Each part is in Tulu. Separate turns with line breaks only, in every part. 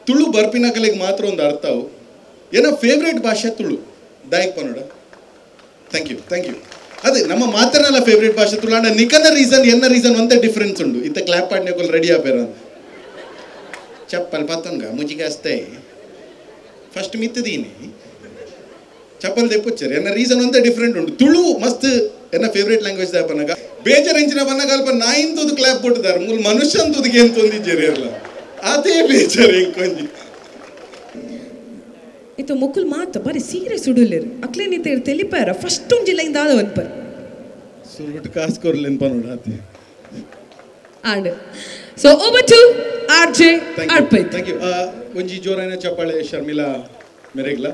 Tulu ಬರ್ಪಿನಕಲೆಗೆ ಮಾತ್ರ ಒಂದು ಅರ್ಥ ಅವು. ಏನೋ ಫೇವ್ರೇಟ್ ಭಾಷೆ Tulu ದಾಯಕ್ ಪನ್ನೋಡ. Thank you thank you. ಅದೇ ನಮ್ಮ ಮಾತ್ರನಲ್ಲ ಫೇವ್ರೇಟ್ ಭಾಷೆ ತುಳು ಅಂಡ ನಿಕನ ರೀಸನ್ ಎನ್ನ ರೀಸನ್ ಒಂದೇ ಡಿಫ್ರೆನ್ಸ್ ಉಂಡು. ಇತ್ತ ಕ್ಲಾಪ್ ಪಾಡ್ನೆಕೊಲ್ ರೆಡಿ ಆಪೇರ ಚಪ್ಪಲ್ ಪತ್ತಂಗ ಮುಜಿಗಾಸ್ತೆ ಫಸ್ಟ್ ಮಿತ್ತದೀನಿ ಚಪ್ಪಲ್ ದೆಪ್ಪುಚ್ಚರ್ ಎನ್ನ ರೀಸನ್ ಒಂದೇ ಡಿಫ್ರೆಂಟ್ ಉಂಟು. ತುಳು ಮಸ್ತ್ ಎನ್ನ ಫೇವ್ರೇಟ್ ಲ್ಯಾಂಗ್ವೇಜ್ ದಾಪನಗ ಬೇಜಾರ್ ಎಂಚಿನ ಬನ್ನಗ ಅಲ್ಪ ನಾಯಿಂತದ್ದು ಕ್ಲಾಪ್ ಕೊಟ್ಟಿದ್ದಾರೆ ಮೂಲ ಮನುಷ್ಯ ಅಂತದಕ್ಕೆ ಎಂತ ಒಂದಿಜ್ಜೇರಿ ಅಲ್ಲ ಅದೇ ಬೇಜಾರು ಎಂಕೊಂಜಿ.
ಇತ್ತು ಮುಕುಲ್ ಮಾತು ಬರೀ ಸೀರೆ ಸುಡುಲ್ಲೇರು ಅಕ್ಲೆ ನೀತೇರು ತೆಲಿಪಾರ ಫಸ್ಟ್ ಒಂಜಿ ಲೈನ್ ದಾದ ಒನ್ಪರ್
ಸುರುಟ್ ಕಾಸು ಕೊರ್ಲೆನ್ ಪನೋಡ ಆತೆ
and so over to R J Arpit.
Thank you. ಒಂಜಿ ಜೋರಾನ ಚಪ್ಪಾಳೆ ಶರ್ಮಿಳಾ ಮೆರೆಗ್ಲ.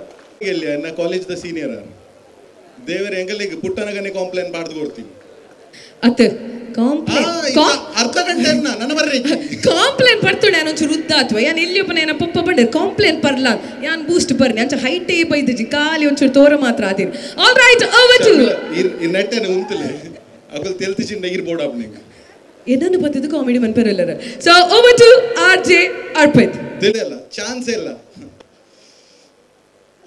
ಎಲ್ಲಿ ನನ್ನ college the senior ದೇವರ ಎಂಗಲಿಗೆ ಪುಟ್ಟನಗನೆ ಕಾಂಪ್ಲೇನ್ ಬಾರ್ದು ಕೊಡ್ತೀನಿ
ಅತ್ ಕಾಂಪ್ಲೇನ್
ಅರ್ಧ ಗಂಟೆ ನನ್ನ ಬರ್ರಿ
ಕಾಂಪ್ಲೇನ್ ಪರ್ತುಡೆ ಒಂಚೂರು ಉದ್ದ ಅಥವಾ ಯಾನ್ ಎಲ್ಲಿ ಒಬ್ಬನ ಏನ ಪಪ್ಪ ಬಂಡೆ ಕಾಂಪ್ಲೇನ್ ಪರ್ಲ ಯಾನ್ ಬೂಸ್ಟ್ ಬರ್ನಿ ಅಂಚ ಹೈಟೇ ಬೈದಿಜಿ ಖಾಲಿ ಒಂಚೂರು ತೋರ ಮಾತ್ರ ಆದಿನಿ. All right over to
ಈ ನೆಟ್ಟನೆ ಉಂತಲೆ ಅಕಲ್ ತೆಲ್ತಿಚಿಂದ ಇರ್ ಬೋರ್ಡ್ ಆಪ್ನಿಂಗ್
ಏನನ್ನು ಬತ್ತಿದ್ದು ಕಾಮಿಡಿ ಮನ್ಪೆರಲ್ಲರ. So over to R J Arpit.
ತಿಳಿಯಲ್ಲ ಚಾನ್ಸ್ ಇಲ್ಲ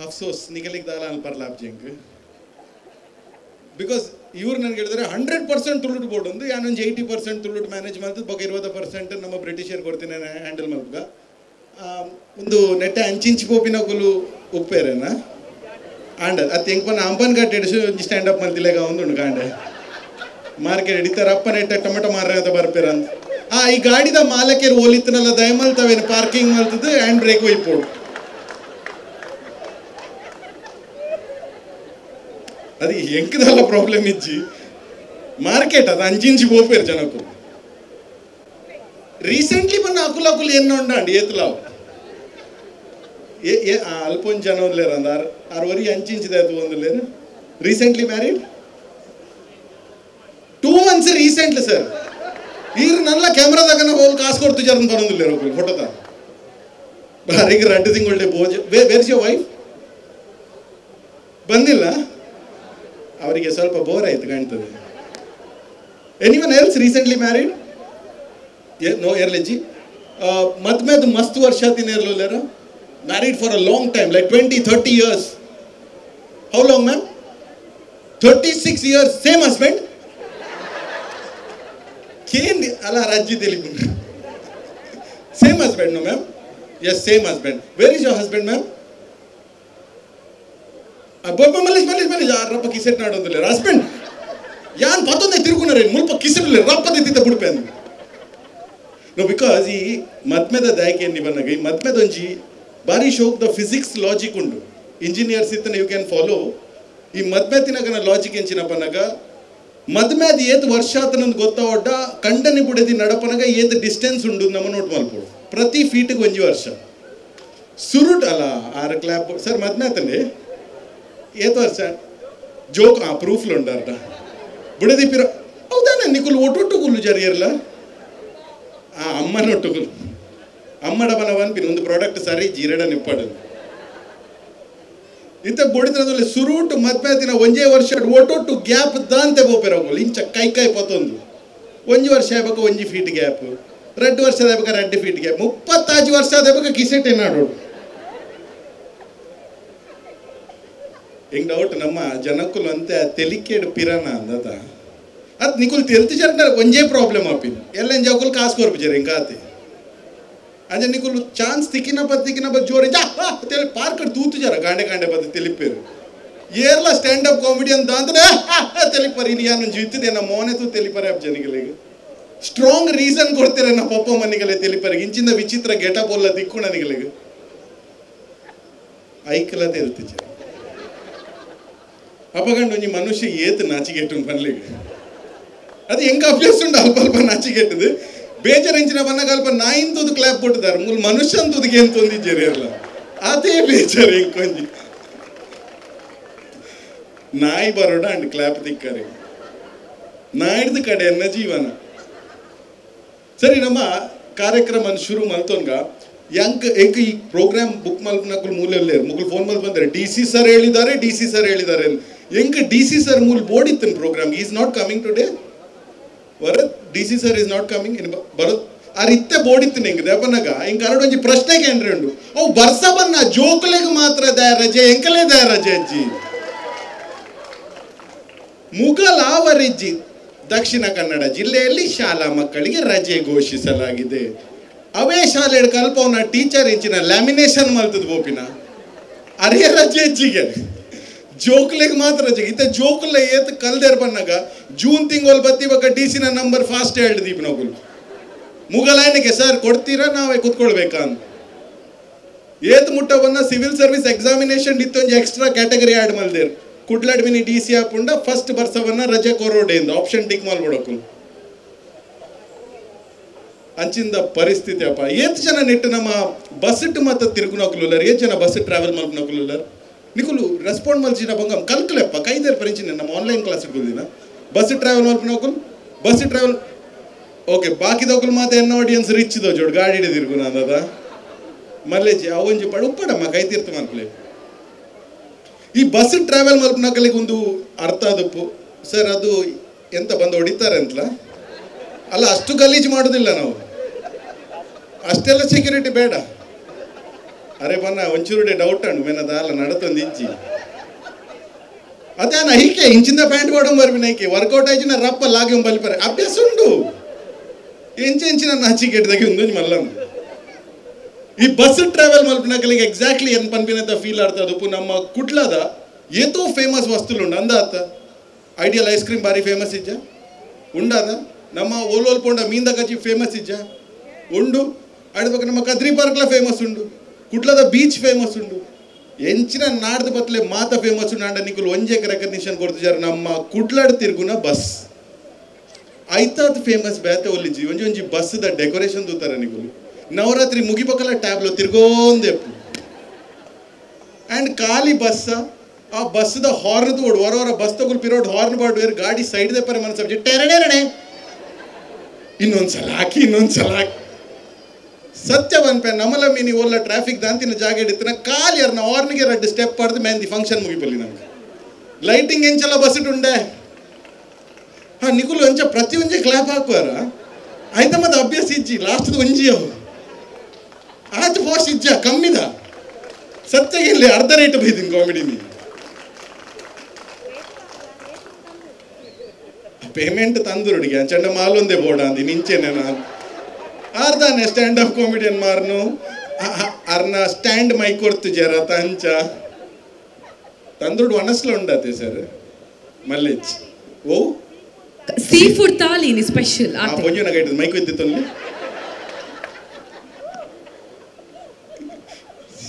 ಅಫ್ಸೋಸ್ ನಿಗಲಿಗೆ ದಾಲ ಅನ್ ಪರ್ಲ ಆಪ್ಜಿಂಗ್ because ಇವ್ರು ನನಗೆ ಹೇಳಿದ್ರೆ 100% ತುಳುಟ್ ಬೋರ್ಡ್ ಒಂದು ಯಾನೊಂದು 80% ತುಳುಟ್ ಮ್ಯಾನೇಜ್ ಮಾಡ್ತದೆ ಬೊಕ್ಕ 20% ನಮ್ಮ ಬ್ರಿಟಿಷರ್ ಕೊಡ್ತೀನಿ ಹ್ಯಾಂಡಲ್ ಮಲ್ಪಗ ಒಂದು ನೆಟ್ಟೆ ಅಂಚಿಂಚಿ ಪೋಪಿನಕುಲು ಉಪ್ಪೇರೇನ ಆಂಡ ಅತ್ತೆ ಎಂಕಪನ ಅಂಪನ್ ಕಟ್ಟಿ ಹಿಡಿಸು ಒಂಜಿ ಸ್ಟ್ಯಾಂಡ್ ಅಪ್ ಮಲ್ತಿಲೇಗ ಒಂದು ಕಾಂಡೆ ಮಾರ್ಕೆಟ್ ಹಿಡಿತಾರೆ ಅಪ್ಪ ನೆಟ್ಟೆ ಟೊಮೆಟೊ ಮಾರ್ರೆ ಅಂತ ಬರ್ಪೇರ ಅಂತ. ಈ ಗಾಡಿದ ಮಾಲಕರು ಓಲಿತ್ತನಲ್ಲ ದಯಮಲ್ತವೇನು ಪಾರ್ಕಿಂಗ್ ಮಲ್ತದ್ದು ಹ್ಯಾಂಡ್ ಬ್ರೇಕ್ ಒಯ್ಪೋಡು ಅದು ಎಂಕದಲ್ಲ ಪ್ರಾಬ್ಲಮ್ ಇಜ್ಜಿ ಮಾರ್ಕೆಟ್ ಅದು ಅಂಚಿಂಚಿ ಪೋಪೇರು ಜನಕ್ಕೂ. ರೀಸೆಂಟ್ಲಿ ಬಂದು ಅಕುಲ್ ಅಕುಲ್ ಎನ್ನ ಉಂಡಾಂಡ್ ಏತುಲಾವು ಏ ಅಲ್ಪ ಒಂಜಿ ಜನ ಒಂದ್ಲೇರ ಅಂದ ಆರು ಆರು ವರಿ ಅಂಚಿಂಚಿದ ಆಯ್ತು ಒಂದುಲೇರು recently married 2 months recently sir. ಈರ್ ನಲ್ಲ ಕ್ಯಾಮ್ರಾದಾಗ ಹೋಲ್ ಕಾಸು ಕೊಡ್ತು ಜರ ಬರೋದಿಲ್ಲ ಫೋಟೋದ ಬಾರಿಗೆ 2 ತಿಂಗಳೇ Bhoja. Where is your wife? ಬಂದಿಲ್ಲ ಅವರಿಗೆ ಸ್ವಲ್ಪ ಬೋರ್ ಆಯ್ತು ಕಾಣ್ತದೆ. Anyone else recently married? No ಎರ್ಲೆಜ್ಜಿ ಮದ್ಮೇದು ಮಸ್ತ್ ವರ್ಷ ತಿನ್ನೇರ್ಲುಲ್ಲೇರ married for a long time like 20-30 years. How long ma'am? 36 years same husband. Kane ಅಲ್ಲ ರಾಜ್ಯ ತೆಲಿಪು same husband no ma'am? Yes same husband. Where is your husband ma'am? Mallesh Mallesh Mallesh ರಪ್ಪ ಕಿಸೆಟ್ ನಾಡೊಂದಿಲ್ಲ husband ಯಾನ್ ಪತ್ತೊಂದೇ ತಿರುಗುನರೇ ಮುಲ್ಪ ಕಿಸೆಟ್ ರಪ್ಪ ತಿತ್ತ ಬುಡ್ಪೆ ನೋ. Because ಈ ಮದ್ಮೆದ ದಾಯಕೆ ಎನ್ನಿ ಬನ್ನಾಗ ಈ ಮದ್ಮೆದೊಂಜಿ ಬಾರಿ ಶೋಕ್ the physics logic ಉಂಡು ಇಂಜಿನಿಯರ್ಸ್ ಇತ್ತನ you can follow. ಈ ಮದ್ಮೆ ತಿನ್ನಕನ ಲಾಜಿಕ್ ಎಂಚಿನ ಬನ್ನಾಗ ಮದ್ಮೆ ಅದು ಏತ್ ವರ್ಷ ಆತನಂದು ಗೊತ್ತಾವಡ್ಡ ಕಂಡನಿ ಬುಡದಿ ನಡಪನಗ ಏತ್ ಡಿಸ್ಟೆನ್ಸ್ ಉಂಡು ನಮ್ಮ ನೋಟ್ ಮಲ್ಪೋಡು ಪ್ರತಿ ಫೀಟಿಗೆ ಒಂಜಿ ವರ್ಷ ಸುರುಟ್ ಅಲ್ಲ ಆರು ಕ್ಲಾಪ್ ಸರ್ ಮದ್ಮೆ ಆತಂడి ಏತ್ ವರ್ಷ ಜೋಕ್ ಆ ಪ್ರೂಫ್ಲು ಉಂಡಾರ್ಡ ಬುಡದಿ ಪಿರ ಹೌದಾನೆ ನಿಕುಲ್ ಒಟ್ಟೊಟ್ಟುಗುಲ್ಲು ಜರಿಯರ್ಲ ಆ ಅಮ್ಮನೊಟ್ಟುಗುಲು ಅಮ್ಮಡ ಬನವನ್ಪಿನ ಒಂದು ಪ್ರಾಡಕ್ಟ್ ಸರಿ ಜೀರಡ ನಿಪ್ಪಾಡು ಇಂಥ ಬೊಡಿದ್ರಲ್ಲಿ ಸುರುಟು ಮದ್ಮೆ ದಿನ ಒಂಜೇ ವರ್ಷ ಒಟ್ಟೊಟ್ಟು ಗ್ಯಾಪ್ ದಾಂತೆ ಬೋಪೆರೋಗುಲ್ ಇಂಚ ಕೈ ಕೈ ಪತ್ತೊಂದು ಒಂಜಿ ವರ್ಷ ಆಗ್ಬೇಕು ಒಂಜಿ ಫೀಟ್ ಗ್ಯಾಪ್ 2 ವರ್ಷದ ಆಗ್ಬೇಕು 2 ಫೀಟ್ ಗ್ಯಾಪ್ 35 ವರ್ಷ ಆದ ಕಿಸೆಟ್ ಏನಾಡೋಡು ಹೆಂಗ್ ಡೌಟ್ ನಮ್ಮ ಜನಕ್ಕುಲು ಅಂತೆ ತೆಲಿಕೇಡು ಪಿರಾನ ಅಂದತ ಅತ್ ನಿಕುಲ್ ತೆಲ್ತಿ ಜರ ಒಂಜೇ ಪ್ರಾಬ್ಲಮ್ ಆಪಿನ ಎಲ್ಲ ಎಂಜಾಕುಲ್ ಕಾಸು ಕೊರ್ಪು ಜರ ಹಿಂಗಾತಿ ಅಂಜೆ ನಿಕುಲ್ ಚಾನ್ಸ್ ತಿಕ್ಕಿನ ಬತ್ ತಿಕ್ಕಿನ ಬತ್ ಜೋರ್ ತೆಲಿ ಪಾರ್ಕ್ ತೂತು ಜರ ಗಾಂಡೆ ಗಾಂಡೆ ಬತ್ ತೆಲಿಪೇರು ಏರ್ಲ stand up comedy ಅಂತ ಅಂದ್ರೆ ತೆಲಿಪರ್ ಇನ್ನು ಯಾನು ಜೀವಿತಿದೆ ನಮ್ಮ ಮೋನೆ ತೂ ತೆಲಿಪರೆ ಅಪ್ ಜನಿಗಳಿಗೆ ಸ್ಟ್ರಾಂಗ್ ರೀಸನ್ ಕೊಡ್ತೀರ ನಮ್ಮ ಪಪ್ಪ ಮನಿಗಲೆ ತೆಲಿಪರಿಗೆ ಇಂಚಿಂದ ವಿಚಿತ್ರ ಗೆಟಪ್ ಒಲ್ಲ ದಿಕ್ಕು ನನಗಳಿಗೆ ಐಕಲ ತೆಲ್ತಿ ಜರ ಅಪಗಂಡು ಒಂಜಿ ಮನುಷ್ಯ ಏತ್ ನಾಚಿಗೆಟ್ಟು ಪನ್ಲಿಗೆ ಅದು ಹೆಂಗ ಅಭ್ಯಾಸ ಉಂಟು ಅಲ್ಪ ಅಲ್ಪ ನಾಚಿಗೆಟ್ಟದು ಬೇಜಾರು ಎಂಚಿನ ಬನ್ನಾಗ ಅಲ್ಪ ನಾಯಿಂತದ್ದು ಕ್ಲಾಪ್ ಕೊಟ್ಟಿದ್ದಾರೆ ಮೂಲ ಮನುಷ್ಯ ಅಂತದಕ್ಕೆ ಎಂತ ಒಂದಿಜ್ಜೇರಿ ಅಲ್ಲ ಅದೇ ಬೇಜಾರು ಎಂಕೊಂಜಿ ನಾಯಿ ಬರೋಡ ಅಂಡ್ ಕ್ಲಾಪ್ ತಿಕ್ಕರೆ ನಾಯ್ದ ಕಡೆ ಎನ್ನ ಜೀವನ. ಸರಿ ನಮ್ಮ ಕಾರ್ಯಕ್ರಮ ಶುರು ಮಲ್ತೊನ್ಗ ಯಾಂಕ್ ಎಂಕ್ ಈ ಪ್ರೋಗ್ರಾಮ್ ಬುಕ್ ಮಲ್ಪನಕುಲ್ ಮೂಲೆ ಮುಗುಲ್ ಫೋನ್ ಮಲ್ ಬಂದರೆ D C sir ಹೇಳಿದ್ದಾರೆ D C sir ಹೇಳಿದ್ದಾರೆ ಎಂಕ್ D C sir ಮೂಲ ಬೋರ್ಡ್ ಇತ್ತು program is not coming today Bharat D C sir is not coming in Bharat ಆರ್ ಇತ್ತೆ ಬೋಡಿತ್ತು ನಿಂಗೆ ದೇಪನಗ ಇಂಕ ಅರಡೊಂಜಿ ಪ್ರಶ್ನೆಗೆ ಏನ್ರಿ ಅವು ಬರ್ಸ ಬನ್ನ ಜೋಕುಲೆಗ್ ಮಾತ್ರ ದಯ ರಜೆ ಎಂಕಲೇ ದಯ ರಜೆ ಅಜ್ಜಿ ಮುಗಲಾವರಿಜ್ಜಿ ದಕ್ಷಿಣ ಕನ್ನಡ ಜಿಲ್ಲೆಯಲ್ಲಿ ಶಾಲಾ ಮಕ್ಕಳಿಗೆ ರಜೆ ಘೋಷಿಸಲಾಗಿದೆ. ಅವೇ ಶಾಲೆ ಕಲ್ಪವನ ಟೀಚರ್ ಇಂಚಿನ ಲ್ಯಾಮಿನೇಷನ್ ಮಲ್ತದ ಬೋಪಿನ ಅರೇ ರಜೆ ಅಜ್ಜಿಗೆ ಜೋಕ್ಲೆಗ್ ಮಾತ್ರ ರಜೆ. ಇತ್ತ ಜೋಕುಲೆ ಏತ್ ಕಲ್ದೇರ್ ಬನ್ನಾಗ ಜೂನ್ ತಿಂಗಳು ಬತ್ತಿ ಬಕ್ಕ ಡಿ ಸಿನ ನಂಬರ್ ಫಾಸ್ಟ್ ಹೇಳ್ದೀಪ್ ನಗುಲ್ ಮುಗಲಾಯನಕ್ಕೆ ಸರ್ ಕೊಡ್ತೀರಾ ನಾವೇ ಕೂತ್ಕೊಳ್ಬೇಕಾ ಅಂತ ಏತ್ ಮುಟ್ಟವನ್ನ civil service examination ಇತ್ತೊಂದು extra category add ಮಲ್ದೇರ್ ಕುಡ್ಲಾಡ್ mini D C ಹಾಪುಂಡ first ಬರ್ಸವನ್ನ ರಜೆ ಕೊರೋಡೆಯಿಂದ ಆಪ್ಷನ್ ಟಿಕ್ ಮಾಡ್ಬಿಡೋಕು ಅಂಚಿಂದ ಪರಿಸ್ಥಿತಿ ಅಪ್ಪ. ಏತ್ ಜನ ನೆಟ್ಟು ನಮ್ಮ ಬಸ್ ಇಟ್ಟು ಮಾತ್ರ ತಿರುಗುನೋಕುಲ್ಲರ್, ಏತ್ ಜನ ಬಸ್ ಟ್ರಾವೆಲ್ ಮಲ್ಪನೋಕುಲ್ಲರ್ ನಿಕುಲು ರೆಸ್ಪಾಂಡ್ ಮಲ್ಚಿನ ಬಂಗಮ್ ಕಲ್ಕಲೆಪ್ಪ ಕೈದೇರ್ ಪರಿಚಿನ ನಮ್ಮ ಆನ್ಲೈನ್ ಕ್ಲಾಸ್ ಇಟ್ಕೊಳ್ದಿನ ಬಸ್ ಟ್ರಾವೆಲ್ ಮಲ್ಪನೋಕುಲ್ bus travel okay ಬಾಕಿದೋಕುಲ್ ಮಾತ್ರ ಎನ್ನ ಆಡಿಯನ್ಸ್ ರಿಚ್ ದೋ ಜೋಡ್ ಗಾಡಿ ಹಿಡಿದಿರ್ಗು ನಾನು ಮಲ್ಲೇಜಿ ಅವೊಂಜಿ ಪಡ ಉಪ್ಪಡಮ್ಮ ಕೈ ತೀರ್ಥ ಮಲ್ಪಲೆ. ಈ ಬಸ್ ಟ್ರಾವೆಲ್ ಮಲ್ಪನಕಲಿಗೆ ಒಂದು ಅರ್ಥ ಅದಪ್ಪು ಸರ್ ಅದು ಎಂತ ಬಂದು ಹೊಡಿತಾರೆ ಅಂತಲ ಅಲ್ಲ, ಅಷ್ಟು ಗಲೀಜು ಮಾಡೋದಿಲ್ಲ ನಾವು, ಅಷ್ಟೆಲ್ಲ ಸೆಕ್ಯೂರಿಟಿ ಬೇಡ. ಅರೆ ಬನ್ನ ಒಂಚೂರುಡೆ ಡೌಟ್ ಅಣ್ಣು ಮೇನದ ಅಲ್ಲ ನಡತೊಂದು ಇಂಚಿ ಅದೇ ಹೀಗೆ ಇಂಚಿಂದ ಪ್ಯಾಂಟ್ ಬಾಡೋ ಬರ್ಬಿನ ಹೀಗೆ ವರ್ಕೌಟ್ ಆಯ್ಚಿನ ರಪ್ಪ ಲಾಗಿ ಬಲ್ಪರೆ ಅಭ್ಯಾಸ ಉಂಡು ಎಂಚೆ ಎಂಚಿನ ನಾಚಿಕೆಟ್ದಾಗೆ ಒಂದು ಮಲ್ಲ. ಈ ಬಸ್ ಟ್ರಾವೆಲ್ ಮಲ್ಪನಕಲಿಗೆ ಎಕ್ಸಾಕ್ಟ್ಲಿ ಏನು ಪನ್ಪಿನಂತ ಫೀಲ್ ಆಡ್ತದೆ ಉಪ್ಪು. ನಮ್ಮ ಕುಡ್ಲದ ಏತೋ ಫೇಮಸ್ ವಸ್ತುಲು ಉಂಡು ಅಂದಾತ ideal ice cream ಭಾರಿ ಫೇಮಸ್ ಇಜ್ಜ ಉಂಡಾದ, ನಮ್ಮ ಓಲೋಲ್ ಪೋಂಡ ಮೀಂದ ಕಚ್ಚಿ ಫೇಮಸ್ ಇಜ್ಜ ಉಂಡು, ಆಡ್ಬೇಕು ನಮ್ಮ ಕದ್ರಿ ಪಾರ್ಕ್ಲ ಫೇಮಸ್ ಉಂಡು, ಕುಡ್ಲದ ಬೀಚ್ ಫೇಮಸ್ ಉಂಡು, ಎಂಚಿನ ನಾಡ್ದ ಬತ್ಲೆ ಮಾತ ಫೇಮಸ್ ಉಂಡು. ಅಂಡ ನಿಕುಲು ಒಂಜೆಕ್ ರೆಕಗ್ನಿಷನ್ ಕೊಡ್ತಿದ್ದಾರೆ ನಮ್ಮ ಕುಡ್ಲಾಡ್ ತಿರ್ಗುನ ಬಸ್ ಐತಾತ್ ಫೇಮಸ್ ಬೇತೆ ಒಲ್ಲಿಜಿ ಒಂಜಿ ಒಂಜಿ ಬಸ್ದ ಡೆಕೋರೇಷನ್ ತೂತಾರೆ ನಿಕುಲು ನವರಾತ್ರಿ ಮುಗಿಬಕಲ ಟ್ಯಾಬ್ಲೋ ತಿರ್ಗೋಂದೆಪ್ಪು ಆ್ಯಂಡ್ ಖಾಲಿ ಬಸ್ಸ ಆ ಬಸ್ದ ಹಾರ್ನ್ ತೋಡು ಹೊರ ಹೊರ ಬಸ್ ತಗೊಳ್ ಪಿರೋಡ್ ಹಾರ್ನ್ ಬಾಡುವೇರು ಗಾಡಿ ಸೈಡ್ ದೆಪ್ಪರೆ ಮನ ಸಬ್ಜೆಕ್ಟ್ ಟೆರಣೆರಣೆ ಇನ್ನೊಂದ್ಸಲ ಹಾಕಿ ಇನ್ನೊಂದ್ಸಲ ಹಾಕಿ ಸತ್ಯ ಬನ್ಪೆ ನಮಲ ಮೀನಿ ಓಲ್ಲ ಟ್ರಾಫಿಕ್ ದಾಂತಿನ ಜಾಗ ಹಿಡಿತನ ಖಾಲಿ ಅರ್ನ ಹಾರ್ನ್ಗೆ ರಡ್ಡು ಸ್ಟೆಪ್ ಪಡೆದು ಮೆಹಂದಿ ಫಂಕ್ಷನ್ ಮುಗಿಪಲ್ಲಿ ನಮ್ಗೆ ಲೈಟಿಂಗ್ ಎಂಚಲ ಬಸ್ಸಿಟುಂಡೆ ಹಾಂ ನಿಕುಲು ಒಂಚ ಪ್ರತಿ ಒಂಜೆ ಕ್ಲಾಪ್ ಹಾಕುವಾರ ಆಯ್ತಾ ಮತ್ತೆ ಅಭ್ಯಾಸ ಇಜ್ಜಿ ಲಾಸ್ಟ್ ಒಂಜಿ ಅವು ಆಯ್ತು ಫಾಸ್ಟ್ ಇಜ್ಜ ಕಮ್ಮಿದ ಸತ್ಯಗೆ ಇಲ್ಲಿ ಅರ್ಧ ರೇಟ್ ಬೈದಿನಿ ಕಾಮಿಡಿನಿ ಪೇಮೆಂಟ್ ತಂದುರುಡಿಗೆ ಚಂಡ ಮಾಲೊಂದೇ ಬೋರ್ಡ್ ಅಂದಿ ನಿಂಚೆನೆ ನಾನು ಅರ್ಧಾನೆ stand up comedian ಮಾರ್ನು ಅರ್ನ stand my ಕೊಡ್ತು ಜರ ತಂಚ ತಂದುಡು ಒಣಸ್ಲ ಉಂಡಾತೆ ಸರ್ ಮಲ್ಲೇಜ್ ಓ
ಸೀ ಫುಡ್ ತಾಲಿ ಸ್ಪೆಷಲ್
ಆ ಪೊಂಜುನ ಗೈಡ್ ಮೈಕ್ ಇದ್ದಿತ್ತು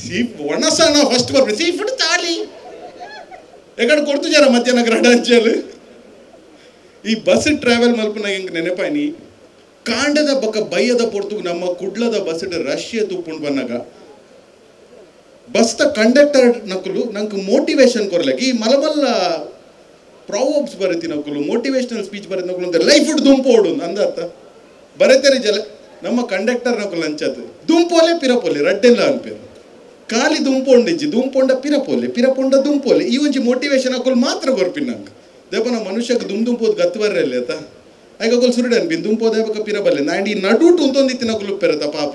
ಸೀ ಒಣಸನ ಫಸ್ಟ್ ಬರ್ಬೇಕು ಸೀ ಫುಡ್ ತಾಲಿ ಎಕಡೆ ಕೊಡ್ತು ಜರ ಮಧ್ಯಾಹ್ನ ಗ್ರಡಂಚಲು. ಈ ಬಸ್ ಟ್ರಾವೆಲ್ ಮಲ್ಪನಾಗ ಹೆಂಗೆ ನೆನಪಾಯ್ನಿ ಕಾಂಡದ ಬಕ್ಕ ಬಯ್ಯದ ಪೊರ್ತು ನಮ್ಮ ಕುಡ್ಲದ ಬಸ್ ರಷ್ಯ ತುಪ್ಪುಂಡು ಬನ್ನಾಗ ಬಸ್ದ ಕಂಡಕ್ಟರ್ ನಕಲು ನಂಗೆ ಮೋಟಿವೇಶನ್ ಕೊರ್ಲಕ್ಕೆ ಈ ಮಲಮಲ್ಲ ಪ್ರಾವಬ್ಸ್ ಬರೀತಿ ನಕಲು ಮೋಟಿವೇಶನಲ್ ಸ್ಪೀಚ್ ಬರೀತಿ ನಕಲು ಅಂತ ಲೈಫ್ ದುಂಪೋಡು ಅಂದರ್ಥ ಬರೀತಾರೆ ಜಲ ನಮ್ಮ ಕಂಡಕ್ಟರ್ ನಕಲು ಅಂಚದು ದುಂಪೋಲೆ ಪಿರಪೋಲೆ ರಡ್ಡೆಲ್ಲ ಅನ್ಪೇರು ಖಾಲಿ ದುಂಪೊಂಡಿಜ್ಜಿ ದುಂಪೊಂಡ ಪಿರಪೋಲೆ ಪಿರಪೊಂಡ ದುಂಪೋಲೆ ಈ ಒಂಜಿ ಮೋಟಿವೇಶನ್ ಹಾಕೋಲು ಮಾತ್ರ ಗೊರ್ಪಿನ ನಂಗೆ ದೇಪ ನಮ್ಮ ಮನುಷ್ಯಕ್ಕೆ ದುಮ್ ದುಂಪೋದು ಗತ್ತು ಬರ್ರಲ್ಲಿ ಆತ ಆಯ್ಕೋಲ್ ಸುರುಡೆ ಅನ್ಪಿನ್ ದುಂಪೋದ ಬಕ್ಕ ಪಿರಬಲ್ಲೆ ನಾಂಡಿ ನಡುಟು ಉಂತೊಂದಿತ್ತಿನ ಅಕುಲು ಪೆರತ ಪಾಪ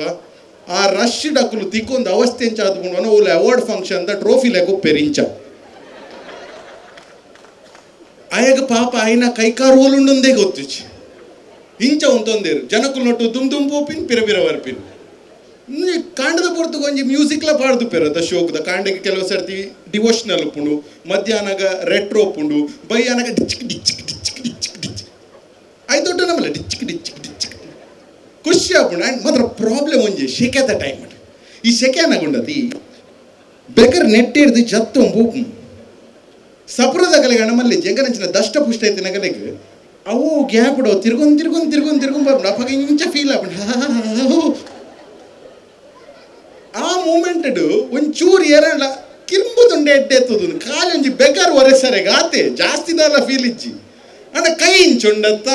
ಆ ರಶ್ ಡಕ್ಕುಲು ತಿಕ್ಕೊಂದು ಅವಸ್ಥೆ ಎಂಚ ಆದ್ಕೊಂಡು ಓಲ್ award function the trophy ಲೆಕ್ಕ ಪೆರಿಂಚ ಆಯಾಗ ಪಾಪ ಆಯ್ನ ಕೈಕಾರು ಓಲುಂಡೊಂದೇ ಗೊತ್ತಿಚ್ಚಿ ಇಂಚ ಉಂತೊಂದೇರು ಜನಕುಲು ನಟ್ಟು ದುಮ್ ದುಮ್ ಪೋಪಿನ್ ಪಿರ ಪಿರ ಬರ್ಪಿನ್ ಕಾಂಡದ ಪೊರ್ತು ಒಂಜಿ ಮ್ಯೂಸಿಕ್ಲ ಪಾಡ್ದು ಪೆರತ ಶೋಕ್ದ ಕಾಂಡಕ್ಕೆ ಕೆಲವು ಸರ್ತಿ ಡಿವೋಷನಲ್ ಉಪ್ಪುಂಡು ಮಧ್ಯಾಹ್ನಗ ರೆಟ್ರೋ ಉಪ್ಪುಂಡು ಬೈಯಾನಗ ಡಿಚ್ಕ್ ಡಿಚ್ಕ್ ಡಿಚ್ಕ್ ಡಿಚ್ಕ್ ಡಿಚ್ ಆಯ್ತೊಟ್ಟು ನಮ್ಮಲ್ಲ ಡಿಚ್ಕ್ ಡಿಚ್ಕ್ ಡಿಚ್ಕ್ ಖುಷಿ ಆಪುಂಡು. ಆ್ಯಂಡ್ ಮಾತ್ರ ಪ್ರಾಬ್ಲಮ್ ಒಂಜಿ ಶೆಕೆದ ಟೈಮ್ ಈ ಶೆಕೆ ಅನಗುಂಡತಿ ಬೆಕರ್ ನೆಟ್ಟಿಡ್ದು ಜತ್ತು ಬೋಪು ಸಪ್ರದ ಕಲೆಗೆ ನಮ್ಮಲ್ಲಿ ಜಂಗನಂಚಿನ ದಷ್ಟ ಪುಷ್ಟ ಐತಿನ ಕಲೆಗೆ ಅವು ಗ್ಯಾಪ್ ಇಡೋ ತಿರ್ಗೊಂದು ತಿರ್ಗೊಂದು ತಿರ್ಗೊಂದು ತಿರ್ಗೊಂಡು ಬರ್ಪುಂಡು ಅಪ್ಪಾಗ ಇಂಚ ಫೀಲ್ ಆಪುಂಡು ಆ ಮೂಮೆಂಟ್ ಒಂಚೂರು ಏರಲ್ಲ ಕಿಂಬುದುಂಡೆ ಎಡ್ಡೆ ಎತ್ತದು ಖಾಲಿ ಒಂಜಿ ಬೆಗರ್ ಒರೆಸರೆ ಗಾತೆ ಜಾಸ್ತಿ ದಾಲ ಫೀಲ್ ಇಜ್ಜಿ ಅಂಡ ಕೈ ಇಂಚುಂಡತ್ತ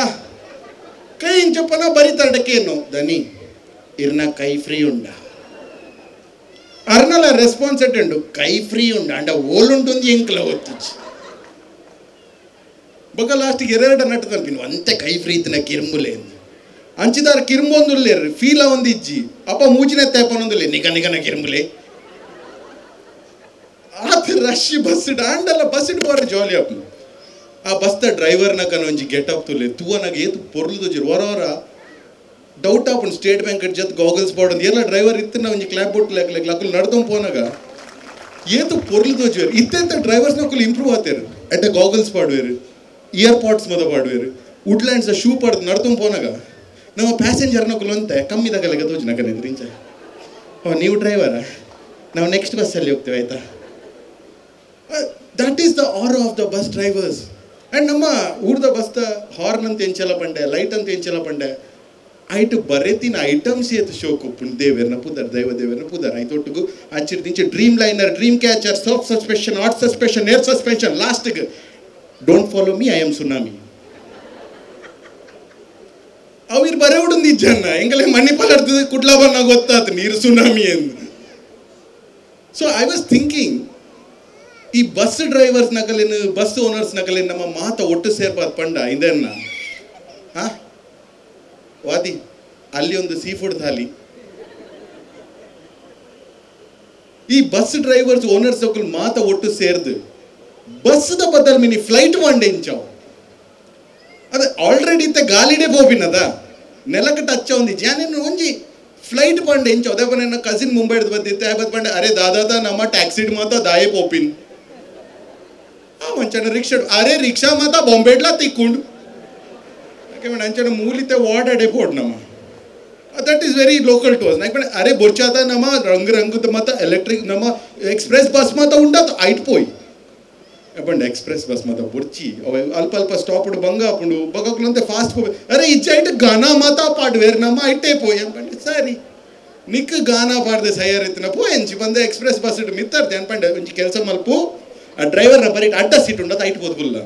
ಕೈ ಇಂಚಪ್ಪನ ಬರಿತಾಡಕ್ಕೇನು ದನಿ ಇರ್ನ ಕೈ ಫ್ರೀ ಉಂಡ ಅರ್ನಲ ರೆಸ್ಪಾನ್ಸ್ ಎಟ್ಟುಂಡು ಕೈ ಫ್ರೀ ಉಂಡ ಅಂಡ ಓಲುಂಟುಂದು ಎಂಕ್ಲ ಒತ್ತಿಚ್ಚಿ ಬೊಕ ಲಾಸ್ಟಿಗೆ ಎರಡ ನಟ್ಟು ತಲ್ಪಿನ ಅಂತೆ ಕೈ ಫ್ರೀ ಇತ್ತಿನ ಕಿರ್ಂಬುಲೆ ಅಂಚಿದಾರ ಕಿರ್ಂಬೊಂದುಲ್ಲೇರು ಫೀಲ ಒಂದಿಜ್ಜಿ ಅಪ್ಪ ಮೂಜಿನ ತೇಪನೊಂದುಲ್ಲೆ ನಿಗ ನಿಗನ ಕಿರ್ಂಬುಲೆ ಆತ ರಶ್ ಬಸ್ ಆಂಡಲ್ಲ ಬಸ್ ಇಟ್ಟು ಜಾಲಿ ಅಪ್ಪ ಆ ಬಸ್ದ ಡ್ರೈವರ್ನ ಕನ ಒಂಜಿ ಗೆಟಪ್ ತುಲೆ ತೂವನಾಗ ಏತು ಪೊರ್ಲುದು ಹೊರ ಹೊರ ಡೌಟ್ ಆಪುಂಡು ಸ್ಟೇಟ್ ಬ್ಯಾಂಕ್ ಜತ್ ಗಾಗಲ್ಸ್ ಪಾಡೊಂದು ಎಲ್ಲ ಡ್ರೈವರ್ ಇತ್ತು ಒಂಜಿ ಕ್ಲಾಪ್ ಬೊಟ್ಟು ಲೆಕ್ಕ ಲೆಕ್ಕ ಅಕುಲು ನಡ್ದೊಂದು ಪೋನಾಗ ಏತು ಪೊರ್ಲುದು ಜೋರು ಇತ್ತೆಂತ ಡ್ರೈವರ್ಸ್ ನಕುಲು ಇಂಪ್ರೂವ್ ಆತೇರು ಎಡ್ಡೆ ಗಾಗಲ್ಸ್ ಪಾಡುವೇರು ಇಯರ್ ಪಾಡ್ಸ್ ಮದ ಪಾಡುವೇರು ವುಡ್ಲ್ಯಾಂಡ್ಸ್ ಶೂ ಪಾಡ್ದು ನಡ್ದೊಂದು ಪೋನಾಗ ನಮ್ಮ ಪ್ಯಾಸೆಂಜರ್ ನಕುಲು ಅಂತೆ ಕಮ್ಮಿದಾಗ ತೋಜು ನಕನಿದ್ರೆ ಇಂಚ ಓ ನೀವು ಡ್ರೈವರಾ ನಾವು ನೆಕ್ಸ್ಟ್ ಬಸ್ಸಲ್ಲಿ ಹೋಗ್ತೇವೆ ಆಯಿತಾ. That is the aura of the bus drivers. And ನಮ್ಮ ಊರ್ದ ಬಸ್ದ ಹಾರ್ನ್ ಅಂತ ಎಂಚಲ ಪಂಡೆ ಲೈಟ್ ಅಂತ ಎಂಚಲ ಪಂಡೆ ಐಟು ಬರೆತಿನ ಐಟಮ್ಸ್ ಏತು ಶೋಕ್ ಉಪ್ಪುಂಡು ದೇವೇರ್ನ ಪುದರ್ ದೈವ ದೇವೇರ್ನ ಪುದರ್ ಐತು ಒಟ್ಟುಗು ಅಂಚಿರ್ದಿಂಚಿ dream liner dream catcher soft suspension hot suspension air suspension ಲಾಸ್ಟ್ಗೆ don't follow me I am tsunami. ಅವಿರ್ ಬರೆ ಉಡುಂದು ಇಜ್ಜನ್ನ ಎಂಗಲೇ ಮಣಿಪಾಲ್ ಅರ್ಥದ ಕುಡ್ಲ ಬನ್ನ ಗೊತ್ತಾತು ನೀರು ಸುನಾಮಿ ಎಂದು. So I was thinking ಈ ಬಸ್ ಡ್ರೈವರ್ಸ್ ನಕಲೇನು ಬಸ್ ಓನರ್ಸ್ ನಕಲೇನು ನಮ್ಮ ಮಾತ ಒಟ್ಟು ಸೇರ್ಪಾದ ಪಂಡ ಇದನ್ನ ಹಾ ವಾದಿ ಅಲ್ಲಿ ಒಂದು ಸೀ ಫುಡ್ ಥಾಲಿ. ಈ bus drivers owners ನಕಲ್ ಮಾತ ಒಟ್ಟು ಸೇರ್ದು ಬಸ್ದ ಬದಲ್ ಮಿನಿ ಫ್ಲೈಟ್ వండే ಇಂಚಾವು ಅದೇ ಆಲ್ರೆಡಿ ಇತ್ತ ಗಾಲಿಡೇ ಪೋಪಿನದ ನೆಲಕ್ಕೆ ಟಚ್ ఉంది ಜಾನೇನು ಒಂಜಿ ಫ್ಲೈಟ್ ಪಂಡೆ ಇಂಚ ಅದೇ ಪಂಡೆ ಕಸಿನ್ ಮುಂಬೈ ಬಂದಿತ್ತೆ ಬತ್ ಪಂಡೆ ಅರೆ ದಾದಾ ನಮ್ಮ ಟ್ಯಾಕ್ಸಿ ಮಾತ ದಾಯೆ ಪೋಪಿನ್ ಆ ಮಂಚನ ರಿಕ್ಷಾ ಅರೆ ರಿಕ್ಷಾ ಮಾತ ಬಾಂಬೆಡ್ಲಾ ತಿಕ್ಕೊಂಡು ಯಾಕೆ ಮೇಡಮ್ ಅಂಚನ ಮೂಲಿತೆ ವಾರ್ಡ್ ಅಡೆ ಪೋಡ್ ನಮ್ಮ that is very local to us. ನಾಕ್ ಅರೆ ಬೊರ್ಚಾದ ನಮ್ಮ ರಂಗ್ ರಂಗದ ಮಾತ ಎಲೆಕ್ಟ್ರಿಕ್ ನಮ್ಮ ಎಕ್ಸ್ಪ್ರೆಸ್ ಬಸ್ ಮಾತ ಉಂಡಾತ ಐಟ್ ಪೋಯ್ ಪಂಡೆ ಎಕ್ಸ್ಪ್ರೆಸ್ ಬಸ್ ಮಾತ ಬೊರ್ಚಿ ಅವ ಅಲ್ಪ ಅಲ್ಪ ಸ್ಟಾಪ್ ಬಂಗ ಹಾಕೊಂಡು ಬಗ್ಗಂತೆ ಫಾಸ್ಟ್ ಪೋ ಅರೆ ಇಜ್ಜ ಐಟ್ ಗಾನಾ ಮಾತಾ ಪಾಡ್ವೇರ್ ನಮ್ಮ ಐಟೇ ಪೋಯ್ ಪಂಡೆ ಸರಿ ನಿಕ್ ಗಾನಾ ಪಾಡ್ದೆ ಸಯ್ಯಾರಿತ್ತಿನ ಪೋ ಎಂಚಿ ಬಂದೆ ಎಕ್ಸ್ಪ್ರೆಸ್ ಬಸ್ ಇಟ್ಟು ಮಿತ್ತರ್ತೆ ಅನ್ಪಂಡೆ ಒಂಜಿ ಕೆಲಸ ಮಲ್ಪು ಆ ಡ್ರೈವರ್ನ ಬರೀ ಅಡ್ಡ ಸೀಟ್ ಉಂಡದ ಐಟ್ ಪೋದ್ಗುಲ್ಲ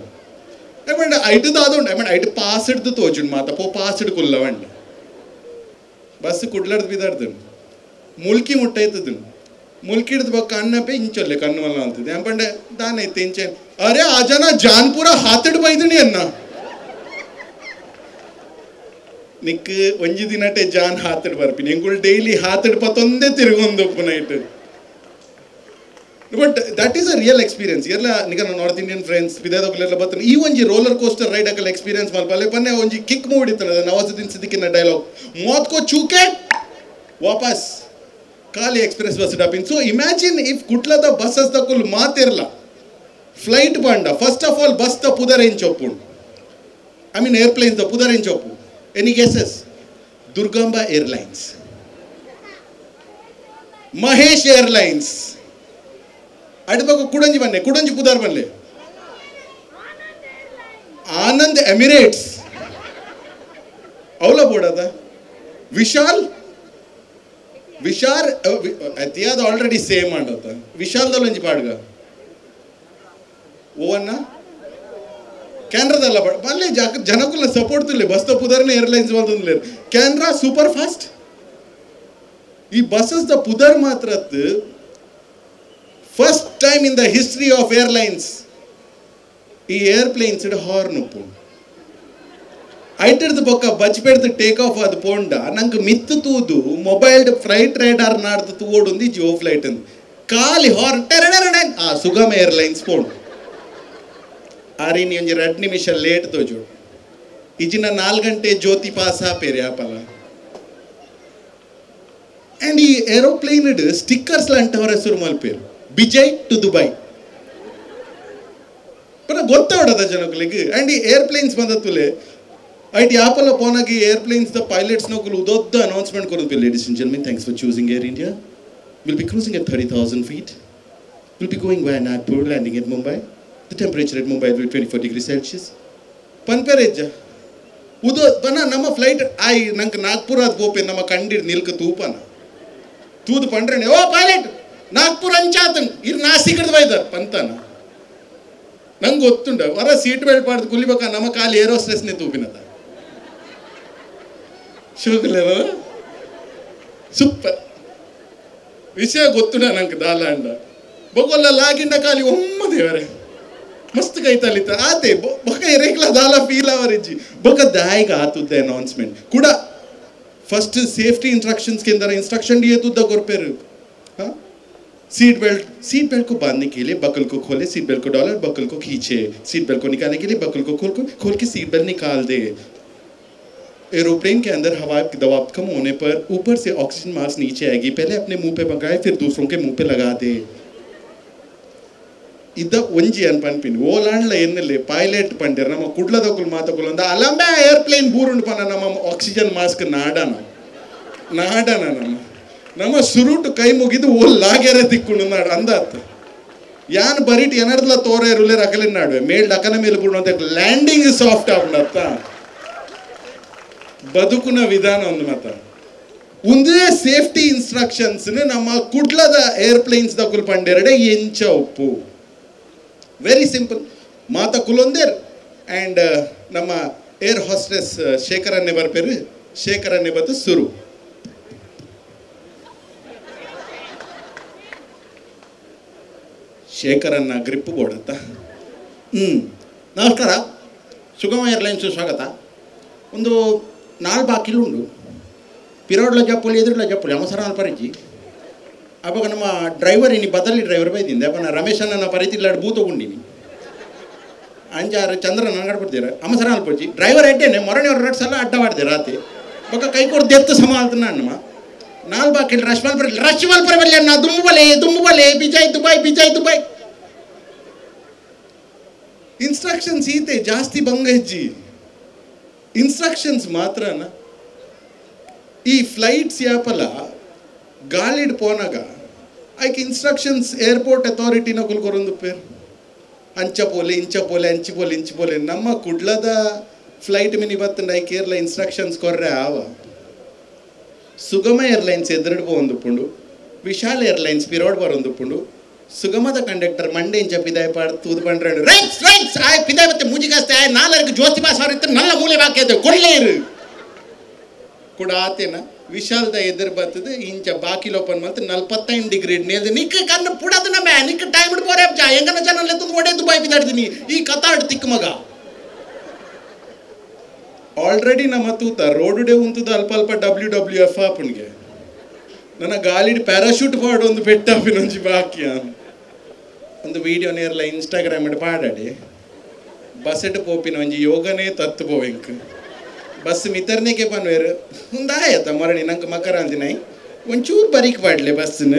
ಪಂಡೆ ಐಟು ದಾದ ಉಂಡು ಐಟ್ ಪಾಸ್ ಹಿಡ್ದು ತೋಜುಂಡು ಮಾತ ಪೋ ಪಾಸ್ ಹಿಡ್ಕುಲ್ಲ ಪಂಡೆ ಬಸ್ ಕುಡ್ಲಾಡ್ದು ಬಿದಾಡ್ದು ಮುಲ್ಕಿ ಮುಟ್ಟೈತದ ಮುಲ್ಕಿ ಹಿಡ್ದು ಬಕ್ಕ ಕಣ್ಣಪ್ಪೆ ಇಂಚೊಲ್ಲೆ ಕಣ್ಣು ಮಲ್ಲ ಅಂತಿದ್ದೆ ಅಂಪಂಡೆ ದಾನೈತೆ ಇಂಚೆ ಅರೆ ಆ ಜನ ಜಾನ್ಪುರ ಹಾತಿಡ್ ಬೈದಣಿ ಅನ್ನ ನಿಕ್ ಒಂಜಿ ದಿನಟೆ ಜಾನ್ ಹಾತಿಡ್ ಬರ್ಪಿನಿ ಎಂಗುಳು ಡೈಲಿ ಹಾತಿಡ್ ಪತ್ತೊಂದೇ ತಿರುಗೊಂದು night. But that is a real experience. ಎಲ್ಲ ನಿಗ north Indian friends ಬಿದಾದೋಗ್ಲೆಲ್ಲ ಬರ್ತಾನೆ ಈ ಒಂಜಿ roller coaster ride ಹಾಕಲ್ಲ ಎಕ್ಸ್ಪೀರಿಯನ್ಸ್ ಮಲ್ಪಲ್ಲೆ ಪನ್ನೆ ಒಂಜಿ ಕಿಕ್ ಮೂಡಿತ್ತಲ್ಲ ನವಾಜುದ್ದೀನ್ ಸಿದ್ದಿಕಿನ ಡೈಲಾಗ್ ಮೌತ್ ಕೋ ಚೂಕೆ ವಾಪಸ್ ಖಾಲಿ ಎಕ್ಸ್ಪ್ರೆಸ್ ಬಸ್ ಡಾಪಿನ್. So imagine if ಕುಟ್ಲದ buses ದಕ್ಕುಲ್ ಮಾತಿರಲ್ಲ flight Panda first of all bus the ಪುದರ್ ಎಂಚೊಪ್ಪು I mean airplanes the ಪುದರ್ ಎಂಚೊಪ್ಪು any guesses? Durgamba airlines, Mahesh airlines, ಅಡ್ಬಾಗ ಕುಡಂಜಿ ಬನ್ನೆ ಕುಡಂಜಿ ಪುದಾರ್ ಬನ್ಲೆ ಆನಂದ್ ಎಮಿರೇಟ್ಸ್ ಅವಲ ಬೋರ್ಡ್ ವಿಶಾಲ್ ವಿಶಾಲ್ ಅತಿಯಾದ ಆಲ್ರೆಡಿ ಸೇಮ್ ಮಾಡತ್ತ ವಿಶಾಲ್ದಲ್ಲ ಒಂಜಿ ಪಾಡ್ಗ ಓವನ್ನ ಕ್ಯಾನ್ರಾದಲ್ಲ ಬಲ್ಲೆ ಜನಕುಲ ಸಪೋರ್ಟ್ ತುಲ್ಲೆ ಬಸ್ ಪುದರ್ನ ಏರ್ಲೈನ್ಸ್ ಬಂತಂದ್ರೆ ಕ್ಯಾನ್ರಾ ಸೂಪರ್ ಫಾಸ್ಟ್. ಈ ಬಸ್ಸಸ್ the ಪುದರ್ ಮಾತ್ರ first time in the history of airlines ಈ ಏರ್ಪ್ಲೇನ್ಸ್ ಹಾರ್ನ್ ಉಪ್ಪು ಐಟರ್ದ ಬೊಕ್ಕ ಬಜ್ಪೆಡ್ದು ಟೇಕ್ ಆಫ್ ಅದು ಪೋಂಡ ನಂಗೆ ಮಿತ್ತು ತೂದು mobile flight radar ನಾಡ್ದು ತೂಡೊಂದು ಜಿಯೋ ಫ್ಲೈಟ್ ಅಂದು ಖಾಲಿ ಹಾರ್ನ್ ಟೆರಡೆರಡೆ ಆ ಸುಗಮ ಏರ್ಲೈನ್ಸ್ ಪೋಂಡು ಆರಿನಿ ಒಂಜಿ 2 ನಿಮಿಷ ಲೇಟ್ ತೋಜು ಇಜಿನ 4 ಗಂಟೆ ಜ್ಯೋತಿ ಪಾಸ್ ಆಪೇರಿ ಆಪಲ. ಆ್ಯಂಡ್ ಈ ಏರೋಪ್ಲೇನ್ ಸ್ಟಿಕ್ಕರ್ಸ್ ಲಾಂಟವರ ಹೆಸರು ಮಲ್ಪೇರು ಬಿಜಯ್ ಟು ದುಬೈ ಪರ ಗೊತ್ತಾಡದ ಜನಗಳಿಗೆ. ಆ್ಯಂಡ್ ಈ ಏರ್ಪ್ಲೇನ್ಸ್ ಬಂದತ್ತುಲೆ ಐಟ್ ಯಾಪಲ್ಲ ಪೋನಾಗಿ airplanes the pilots ನಕುಲು ಉದೊದ್ದ announcement ಕೊರೋದು ladies and gentlemen thanks for choosing Air India will be cruising at 30,000 feet will be going via Nagpur landing at Mumbai the temperature at Mumbai will 24 degree Celsius ಪನ್ಪೆರೆಜ್ಜ Udho ಬನ ನಮ್ಮ flight ಆಯ್ ನಂಗೆ ನಾಗ್ಪುರ ಅದು ಪೋಪೆ ನಮ್ಮ ಕಂಡಿಡ್ ನಿಲ್ಕ ತೂಪನ ತೂದು ಪಂಡ್ರಣೆ ಓ ಪೈಲಟ್ ನಾಗ್ಪುರ ಅಂಚಾತನ್ ಇರ್ ನಾಸಿಕಡ್ದು ಬೈದಾರ ಪಂತಾನ ನಂಗೆ ಗೊತ್ತುಂಡ ಹೊರ ಸೀಟ್ ಬೆಲ್ಟ್ ಪಾಡ್ದು ಕುಲಿಬೇಕ ನಮ್ಮ ಕಾಲು ಏರೋಸ್ಟ್ರೆಸ್ನೇ ತೂಪಿನದ ಶೋಕಲೇವ ಸೂಪರ್ ವಿಷಯ ಗೊತ್ತುಂಡ ನಂಗೆ ದಾಲಾಂಡ ಬೊಗೊಲ್ಲ ಲಾಗಿಂಡ ಖಾಲಿ ಒಮ್ಮ ದೇವರೇ ಮಸ್ತ್ ಕೈತಾಲಿತ್ತ ಆತೆ ಬೊಕ ಎರೇಕ್ಲ ದಾಲ ಫೀಲ್ ಅವರಿಜ್ಜಿ ಬೊಕ ದಾಯಿಗ ಆತುದ್ದ ಅನೌನ್ಸ್ಮೆಂಟ್ ಕೂಡ First safety instructions के अंदर इंस्ट्रक्शन दिए तो the हाँ seat belt को बांधने के लिए बकल को खोले, सीट बेल्ट को डाले और बकल को खींचे। सीट बेल्ट को निकालने के लिए बकल को खोल खोल के सीट बेल्ट निकाल दे। एरोप्लेन के अंदर हवा के दबाव कम होने पर ऊपर से ऑक्सीजन मास्क नीचे आएगी, पहले अपने मुंह पे लगाए फिर दूसरों के मुंह पे लगा दे। ಇದ್ದ ಒಂಜಿ ಅನ್ಪನ್ಪಿನಿ ಓಲಾಂಡ್ಲ ಎನ್ನಲೆ ಪೈಲಟ್ ಪಂಡೇರ್ ನಮ್ಮ ಕುಡ್ಲದಕುಲು ಮಾತಕುಲು ಅಂದ ಅಲಂಬೆ ಏರ್ಪ್ಲೇನ್ ಬೂರುಂಡು ಪನ ನಮ್ಮ ಆಕ್ಸಿಜನ್ ಮಾಸ್ಕ್ ನಾಡನ ನಾಡನ ನಮ್ಮ ನಮ್ಮ ಸುರುಟು ಕೈ ಮುಗಿದು ಓಲ್ ಲಾಗೆರೆ ತಿಕ್ಕೊಂಡು ನಾಡು ಅಂದಾತ್ ಯಾನ್ ಬರಿಟ್ ಏನರ್ದಲ ತೋರೆ ಇರುಲೆ ರಕಲಿನ ನಾಡುವೆ ಮೇಲ್ ಡಕನ ಮೇಲೆ ಬೂಡು ಅಂತ ಲ್ಯಾಂಡಿಂಗ್ ಸಾಫ್ಟ್ ಆಪುಂಡತ್ತ ಬದುಕುನ ವಿಧಾನ ಒಂದು ಮಾತ ಒಂದೇ ಸೇಫ್ಟಿ ಇನ್ಸ್ಟ್ರಕ್ಷನ್ಸ್ ನಮ್ಮ ಕುಡ್ಲದ ಏರ್ಪ್ಲೇನ್ಸ್ ದಕುಲು ಪಂಡೇರಡೆ ಎಂಚ ಉಪ್ಪು. ವೆರಿ ಸಿಂಪಲ್ ಮಾತ ಕುಲೊಂದೇರ್ ಆ್ಯಂಡ್ ನಮ್ಮ ಏರ್ ಹಾಸ್ಟೆಸ್ ಶೇಖರನ್ನೇ ಬರ್ಪೇರು, ಶೇಖರನ್ನೇ ಬತ್ತು ಸುರು ಶೇಖರನ್ನ ಗ್ರಿಪ್ ಬೋರ್ಡ್.
ನಮಸ್ಕಾರ, ಸುಗಮ ಏರ್ಲೈನ್ಸ್ ಸ್ವಾಗತ. ಒಂದು 4 ಬಾಕಿಲು ಉಂಡು, ಪಿರೋಡ್ಲ ಜಪ್ಪುಲಿ ಎದುರುಲ ಜಪ್ಪುಲಿ ಅವಸರ ಪರಿಚಿ. ಅವಾಗ ನಮ್ಮ ಡ್ರೈವರ್ ಇನಿ ಬದಲಿ ಡ್ರೈವರ್ ಬೈದಿಂದೆ ಅಪ್ಪ ನಾ ರಮೇಶನ ಪರಿತಿಲ್ಲ ಬೂ ತೊಗೊಂಡಿನಿ ಅಂಜಾರು ಚಂದ್ರನ ಅಂಗಡ್ಬಿಡ್ತೀರ ಅಮಸರ ಅಲ್ಪೊಚ್ಚಿ ಡ್ರೈವರ್ ಎಡ್ಡೇನೆ ಮೊರನೆ ಅವ್ರು 2 ಸಲ ಅಡ್ಡ ಮಾಡ್ದೆ ರಾತ್ರಿ ಬೊಕ್ಕ ಕೈ ಕೊಡ್ದು ಎತ್ತು ಸಮ ಆಲ್ತು ನಮ್ಮ 4 ಬಾಕಿಲ್ ರಶ್ ಮಲ್ಪರ ರಶ್ ಮಲ್ಪರ ಬಲ್ಲಿ ಅಣ್ಣ ದುಮ್ಮು ಬಲೆ ದುಮ್ಮು ಬಲೆ Bijoy Dubai Bijoy Dubai.
Instructions ಈತೆ ಜಾಸ್ತಿ ಭಂಗ ಹೆಜ್ಜಿ ಇನ್ಸ್ಟ್ರಕ್ಷನ್ಸ್ ಮಾತ್ರನ. ಈ ಫ್ಲೈಟ್ಸ್ ಯಾಪಲ್ಲ ಗಾಳಿಡ್ ಪೋನಾಗ ಐಕ್ ಇನ್ಸ್ಟ್ರಕ್ಷನ್ಸ್ ಏರ್ಪೋರ್ಟ್ ಅಥಾರಿಟಿನ ಕುಲ್ಕೊರೊಂದು ಪೇರ್ ಅಂಚ ಪೋಲೆ ಇಂಚ ಪೋಲೆ ಅಂಚಿ ಪೋಲೆ ಇಂಚಿ ಪೋಲೆ. ನಮ್ಮ ಕುಡ್ಲದ ಫ್ಲೈಟ್ ಮಿನಿ ಬತ್ತಂಡ ಐಕ್ ಏರ್ಲ ಇನ್ಸ್ಟ್ರಕ್ಷನ್ಸ್ ಕೊರ್ರೆ ಆವ. ಸುಗಮ ಏರ್ಲೈನ್ಸ್ ಎದುರುಡು ಪೋಂದುಪ್ಪುಂಡು, ವಿಶಾಲ್ ಏರ್ಲೈನ್ಸ್ ಪಿರೋಡ್ ಬರೊಂದುಪ್ಪುಂಡು. ಸುಗಮದ ಕಂಡಕ್ಟರ್ ಮಂಡೆ ಇಂಚ ಪಿದಾಯ ಪಾಡ್ ತೂದು ಪಂಡ್ರೆ
ರೈಟ್ಸ್ ರೈಟ್ಸ್ ಆಯ್ ಪಿದಾಯ ಮತ್ತೆ ಮೂಜಿಗಾಸ್ತೆ ಆಯ್ ನಾಲ್ಕು ಜೋತಿ ಬಾಸ್ ಅವ್ರ ಇತ್ತು ನಲ್ಲ ಮೂಲೆ ಬಾಕಿ ಅದು ಕೊಡ್ಲೇರು
ಕೂಡ ಆತೇನ ವಿಶಾಲ್ದ ಎದುರು ಬರ್ತದೆ ಇಂಚ ಬಾಕಿಲ್ ಓಪನ್ ಮಾಡ್ತು 45 ಡಿಗ್ರಿ ನೇಲ್ದು
ನಿಕ್ಕ ಕಣ್ಣು ಪುಡದು ನಮ್ಮ ನಿಕ್ಕ ಟೈಮ್ ಬೋರೆ ಚಾ ಹೆಂಗನ ಜನ ತುಂಬ ಒಡೆ ದುಬೈ ಬಿದಾಡ್ತೀನಿ ಈ ಕತಾಡ್ ತಿಕ್ಕ ಮಗ.
ಆಲ್ರೆಡಿ ನಮ್ಮ ತೂತ ರೋಡುಡೆ ಉಂತದ ಅಲ್ಪ ಅಲ್ಪ WWF ಆಪುಣ್ಗೆ ನನ್ನ ಗಾಲಿಡ್ ಪ್ಯಾರಾಶೂಟ್ ಪಾಡು ಒಂದು ಬೆಟ್ಟಾಪಿನೊಂಜಿ ಬಾಕಿ ಒಂದು ವಿಡಿಯೋ ನೇರ್ಲ ಇನ್ಸ್ಟಾಗ್ರಾಮ್ ಪಾಡಾಡಿ ಬಸ್ ಪೋಪಿನ ಒಂಜಿ ಯೋಗನೇ ತತ್ತು ಪೋವೆಂಕ್ ಬಸ್ ಮಿತರ್ನೇಕೆ ಪನ್ವೇರು ಒಂದಾಯತ ಮರಣಿ ನಂಗೆ ಮಕರ ಅಂದಿನೈ ಒಂಚೂರು ಬರೀಕ್ ಪಾಡ್ಲೆ ಬಸ್ನ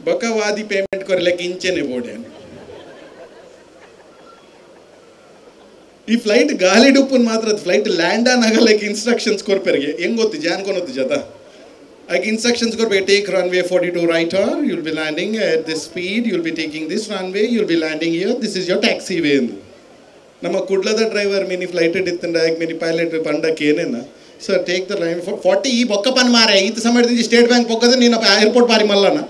ಬಕವಾದಿ ಪೇಮೆಂಟ್ ಕೊರಲೆಕ್ಕೆ ಇಂಚೆನೆ ಬೋಡೆ. ಈ ಫ್ಲೈಟ್ ಗಾಲಿ ಡುಪ್ಪನ್ ಮಾತ್ರ ಫ್ಲೈಟ್ ಲ್ಯಾಂಡ್ ಆನ್ ಆಗಲಕ್ಕೆ ಇನ್ಸ್ಟ್ರಕ್ಷನ್ಸ್ ಕೊರ್ಪೆರಿಗೆ ಹೆಂಗ್ ಗೊತ್ತು ಜಾನ್ಕೊನೊತ್ತು ಜತ ಐಕ್ instructions ಕೊರ್ಬೇಕು take runway 42 right or you'll be landing at this speed, you'll be taking this runway, you'll be landing here, this is your taxi way ಎಂದು. ನಮ್ಮ ಕುಡ್ಲದ driver mini flight ಇತ್ತಂಡ mini pilot ಪಂಡಕ್ಕೆ ಏನೇನ sir take the line
40 ಈ ಬೊಕ್ಕಪ್ಪನ ಮಾರೆ ಈತ ಸಮಯದಿಂದ ಸ್ಟೇಟ್ ಬ್ಯಾಂಕ್ ಪೊಕ್ಕದ ನೀನು ಏರ್ಪೋರ್ಟ್ ಬಾರಿ ಮಲ್ಲನ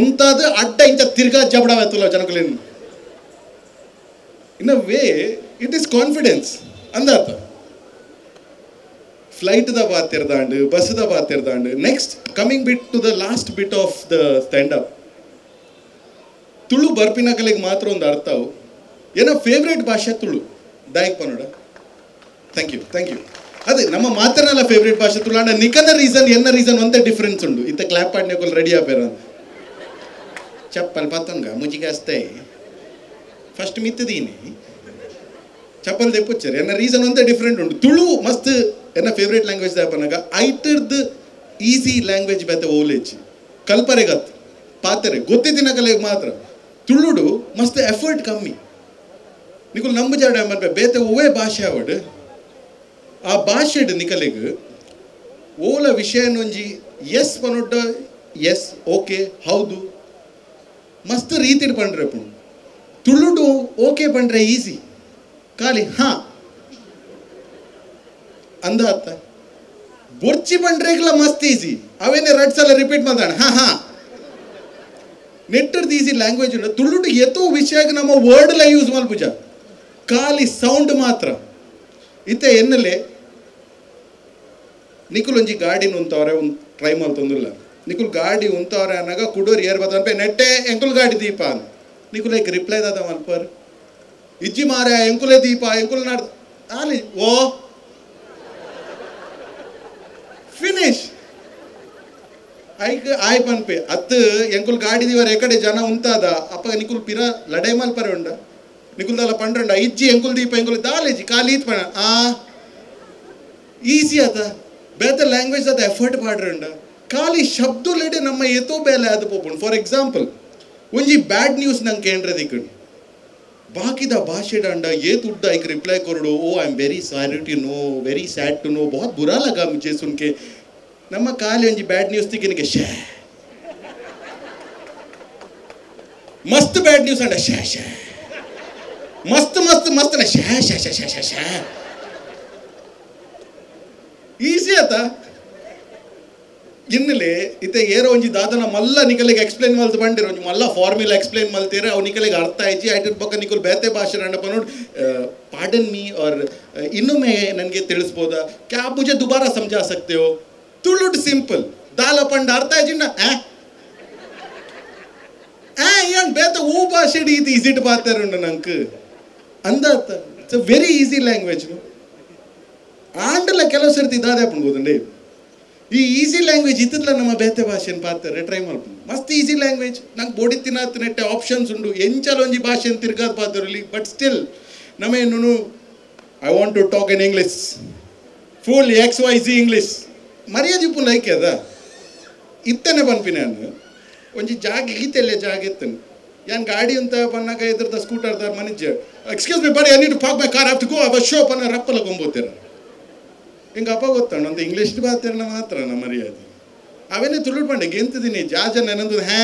ಉಂತಾದ ಅಡ್ಡ ಇಂಚ ತಿರ್ಗಾ ಜಬಡಾವತ್ತಲ್ಲ ಜನಕಲೇನು.
In a way it is confidence ಅಂದಾತ. Flight the ಬಾತಿರ್ದಾಂಡು bus the ಬಾತಿರ್ದಾಂಡು. Next coming bit to the last bit of the stand up. Tulu ಬರ್ಪಿನಕಲಿಗೆ ಮಾತ್ರ ಒಂದು ಅರ್ಥವು ಏನೋ ಫೇವ್ರೇಟ್ ಭಾಷೆ Tulu ದಾಯಕ್ ಪನೋಡ. Thank you thank you. ಅದೇ ನಮ್ಮ ಮಾತ್ರನಲ್ಲ ಫೇವ್ರೇಟ್ ಭಾಷೆ ತುಳು ಅಂಡ ನಿಕನ ರೀಸನ್ ಎನ್ನ ರೀಸನ್ ಒಂದೇ ಡಿಫ್ರೆನ್ಸ್ ಉಂಡು. ಇತ್ತ ಕ್ಲಾಪ್ ಪಾಡ್ನೆಕೊಲ್ ರೆಡಿ ಆಪೇರ
ಚಪ್ಪಲ್ ಪತ್ತಂಗ ಮುಜಿಗಾಸ್ತೆ ಫಸ್ಟ್ ಮಿತ್ತದೀನಿ
ಚಪ್ಪಲ್ ದೆಪ್ಪುಚ್ಚರ್ ಎನ್ನ ರೀಸನ್ ಒಂದೇ ಡಿಫ್ರೆಂಟ್ ಉಂಟು. ತುಳು ಮಸ್ತ್ ಎನ್ನ ಫೇವ್ರೇಟ್ ಲ್ಯಾಂಗ್ವೇಜ್ ದಾಪನಾಗ ಐಟರ್ದು ಈಸಿ ಲ್ಯಾಂಗ್ವೇಜ್ ಬೇತೆ ಓಲೇಜ್ ಕಲ್ಪರೆಗತ್ ಪಾತೆರೆ ಗೊತ್ತಿದ್ದಿನ ಕಲೆಗೆ ಮಾತ್ರ ತುಳುಡು ಮಸ್ತ್ ಎಫರ್ಟ್ ಕಮ್ಮಿ. ನಿಕುಲ್ ನಂಬು ಜಾಡ ಮನ್ಪೆ ಬೇತೆ ಒವ್ವೇ ಭಾಷೆ ಅವಡು ಆ ಭಾಷೆಡ್ ನಿಕಲೆಗ್ ಓಲ ವಿಷಯನೊಂಜಿ ಎಸ್ ಪನೊಡ್ಡ ಎಸ್ ಓಕೆ ಹೌದು ಮಸ್ತ್ ರೀತಿಡ್ ಪಂಡ್ರೆ ಪುಣ್ ತುಳುಡು ಓಕೆ ಪಂಡ್ರೆ ಈಸಿ ಖಾಲಿ ಹಾ ಅಂದ ಅತ್ತ ಬೊರ್ಚಿ ಪಂಡ್ರೆಗ್ಲ ಮಸ್ತ್ ಈಸಿ ಅವೇನೆ 2 ಸಲ ರಿಪೀಟ್ ಮಾತಾಡ ಹಾ ಹಾ ನೆಟ್ಟರ್ದು ಈಸಿ ಲ್ಯಾಂಗ್ವೇಜ್ ಉಂಟು. ತುಳುಡು ಎತ್ತೋ ವಿಷಯಕ್ಕೆ ನಮ್ಮ ವರ್ಡ್ಲ ಯೂಸ್ ಮಲ್ಪುಜ ಖಾಲಿ ಸೌಂಡ್ ಮಾತ್ರ. ಇತ್ತೆ ಎನ್ನಲೆ ನಿಕುಲ್ ಒಂಜಿ ಗಾಡಿನ ಉಂತವ್ರೆ ಒಂದು ಟ್ರೈ ಮಲ್ತೊಂದಿಲ್ಲ ನಿಕುಲ್ ಗಾಡಿ ಉಂತವ್ರೆ ಅನ್ನಾಗ ಕುಡೋರು ಏರ್ ಬತ್ತನ್ಪೆ ನೆಟ್ಟೆ ಎಂಕುಲ್ ಗಾಡಿ ದೀಪ ಅಂತ ನಿಕುಲ್ ಲೈಕ್ ರಿಪ್ಲೈ ದಾದ ಮಲ್ಪರ್ ಇಜ್ಜಿ ಮಾರ ಎಂಕುಲೇ ದೀಪ ಎಂಕುಲ್ ನಾಡ್ ಆಲಿ ಓ Finish ಐಕ್ ಆಯ್ ಪನ್ಪೆ ಅತ್ ಎಂಕುಲ್ ಗಾಡಿ ದಿವರ ಎಕಡೆ ಜನ ಉಂತಾದ ಅಪ್ಪ ನಿಕುಲ್ ಪಿರ ಲಡೈ ಮಲ್ಪರೆ ಉಂಡ ನಿಕುಲ್ ದಾಲ ಪಂಡ್ರಂಡ ಇಜ್ಜಿ ಎಂಕುಲ್ ದೀಪ ಎಂಕುಲ್ ದಾಲೇಜಿ ಖಾಲಿ ಇತ್ ಪಣ ಆ ಈಸಿ ಆತ ಬೇತೆ ಲ್ಯಾಂಗ್ವೇಜ್ ಅದ ಎಫರ್ಟ್ ಪಾಡ್ರಂಡ ಖಾಲಿ ಶಬ್ದಲೆಡೆ ನಮ್ಮ ಏತೋ ಬೇಲೆ ಅದು ಪೋಪುಂಡು. ಫಾರ್ ಎಕ್ಸಾಂಪಲ್ ಒಂಜಿ ಬ್ಯಾಡ್ ನ್ಯೂಸ್ ನಂಗೆ ಕೇಂದ್ರ ದಿಕ್ಕುಂಡು ಬಾಕಿದ ಭಾಷೆ ಡಂಡ ಏ ತುಡ್ಡ ಐಕ್ reply ಕೊರಡು oh I am very sorry to know very sad to know ಬಹುತ್ ಬುರಾ ಲಗಾ ಮುಜೆ ಸುನ್ಕೆ. ನಮ್ಮ ಖಾಲಿ ಒಂಜಿ ಬ್ಯಾಡ್ ನ್ಯೂಸ್ ತಿಕ್ಕಿನಿಗೆ ಶೇ ಮಸ್ತ್ ಬ್ಯಾಡ್ ನ್ಯೂಸ್ ಅಂಡ ಶೇ ಶೇ ಮಸ್ತ್ ಮಸ್ತ್ ಮಸ್ತ್ ಶೇ ಶೇ ಶೇ ಶೇ ಶೇ ಶೇ ಈಸಿ ಆತ. ಇನ್ನಲೇ ಇತ್ತೆ ಏರೋ ಒಂಜಿ ದಾದನ ಮಲ್ಲ ನಿಕಲಿಗೆ ಎಕ್ಸ್ಪ್ಲೇನ್ ಮಲ್ತು ಬಂಡಿರ ಒಂಜಿ ಮಲ್ಲ ಫಾರ್ಮ್ಯುಲಾ ಎಕ್ಸ್ಪ್ಲೇನ್ ಮಲ್ತೀರ ಅವು ನಿಕಲಿಗೆ ಅರ್ಥ ಆಯ್ತು ಆಯ್ತು ಬೊಕ್ಕ ನಿಕುಲ್ ಬೇತೆ ಭಾಷೆ ಅಂಡಪ್ಪ ನೋಡಿ pardon me R ಇನ್ನೊಮ್ಮೆ ನನಗೆ ತಿಳಿಸ್ಬೋದಾ ಕ್ಯಾ ಮುಜೆ ದುಬಾರಾ ಸಮಜಾ ಸಕ್ತೆ ಹೋ. ತುಳುಟ್ ಸಿಂಪಲ್ ದಾಲ ಪಂಡ ಅರ್ಥ ಆಯ್ತು ಆ ಏನ್ ಬೇತೆ ಊ ಭಾಷೆ ಇದು ಈಸಿಟ್ ಪಾತಾರುಂಡು ನಂಗೆ ಅಂದಾತ. It's a very easy language. ಆಂಡಲ ಕೆಲವು ಸರ್ತಿ ಇದಾದೆ ಪಣ್ಬೋದಂడి ಈ ಈಸಿ ಲ್ಯಾಂಗ್ವೇಜ್ ಇತ್ತಲ್ಲ ನಮ್ಮ ಬೇತೆ ಭಾಷೆನ ಪಾತಾರೆ ಟ್ರೈ ಮಾಡ್ಬೋದು ಮಸ್ತ್ ಈಸಿ ಲ್ಯಾಂಗ್ವೇಜ್ ನಂಗೆ ಬೋಡಿ ತಿನ್ನತ್ ನೆಟ್ಟೆ ಆಪ್ಷನ್ಸ್ ಉಂಡು ಎಂಚಲ ಒಂಜಿ ಭಾಷೆನ ತಿರ್ಗಾದ ಪಾತಾರಲ್ಲಿ. ಬಟ್ ಸ್ಟಿಲ್ ನಮ್ಮ ಏನು I want to talk in English full X Y Z English ಮರ್ಯಾದೆ ಉಪ್ಪು ಲೈಕ್ ಅದ ಇತ್ತನೆ ಪನ್ಪಿನ ನಾನು ಒಂಜಿ ಜಾಗ ಈತೆಲ್ಲ ಜಾಗ ಇತ್ತನು ಯಾನ್ ಗಾಡಿ ಅಂತ ಪನ್ನಾಗ ಎದುರ್ದ ಸ್ಕೂಟರ್ ದಾರ್ ಮನಿಜ್ excuse me buddy I need to park my car have to go ಅವ ಶೋ ಪನ್ನ ರಪ್ಪಲ ಕೊಂಬೋತೀರ ಹಿಂಗೆ ಅಪ್ಪ ಗೊತ್ತಣ್ಣ ಒಂದು ಇಂಗ್ಲೀಷ್ ಬಾತಿರಣ ಮಾತ್ರ ನಮ್ಮ ಮರ್ಯಾದೆ ಅವೇನೇ ತುಳು ಪಂಡೆ ಗೆಂತಿದ್ದೀನಿ ಜಾಜ ನೆನಂದು ಹ್ಯಾ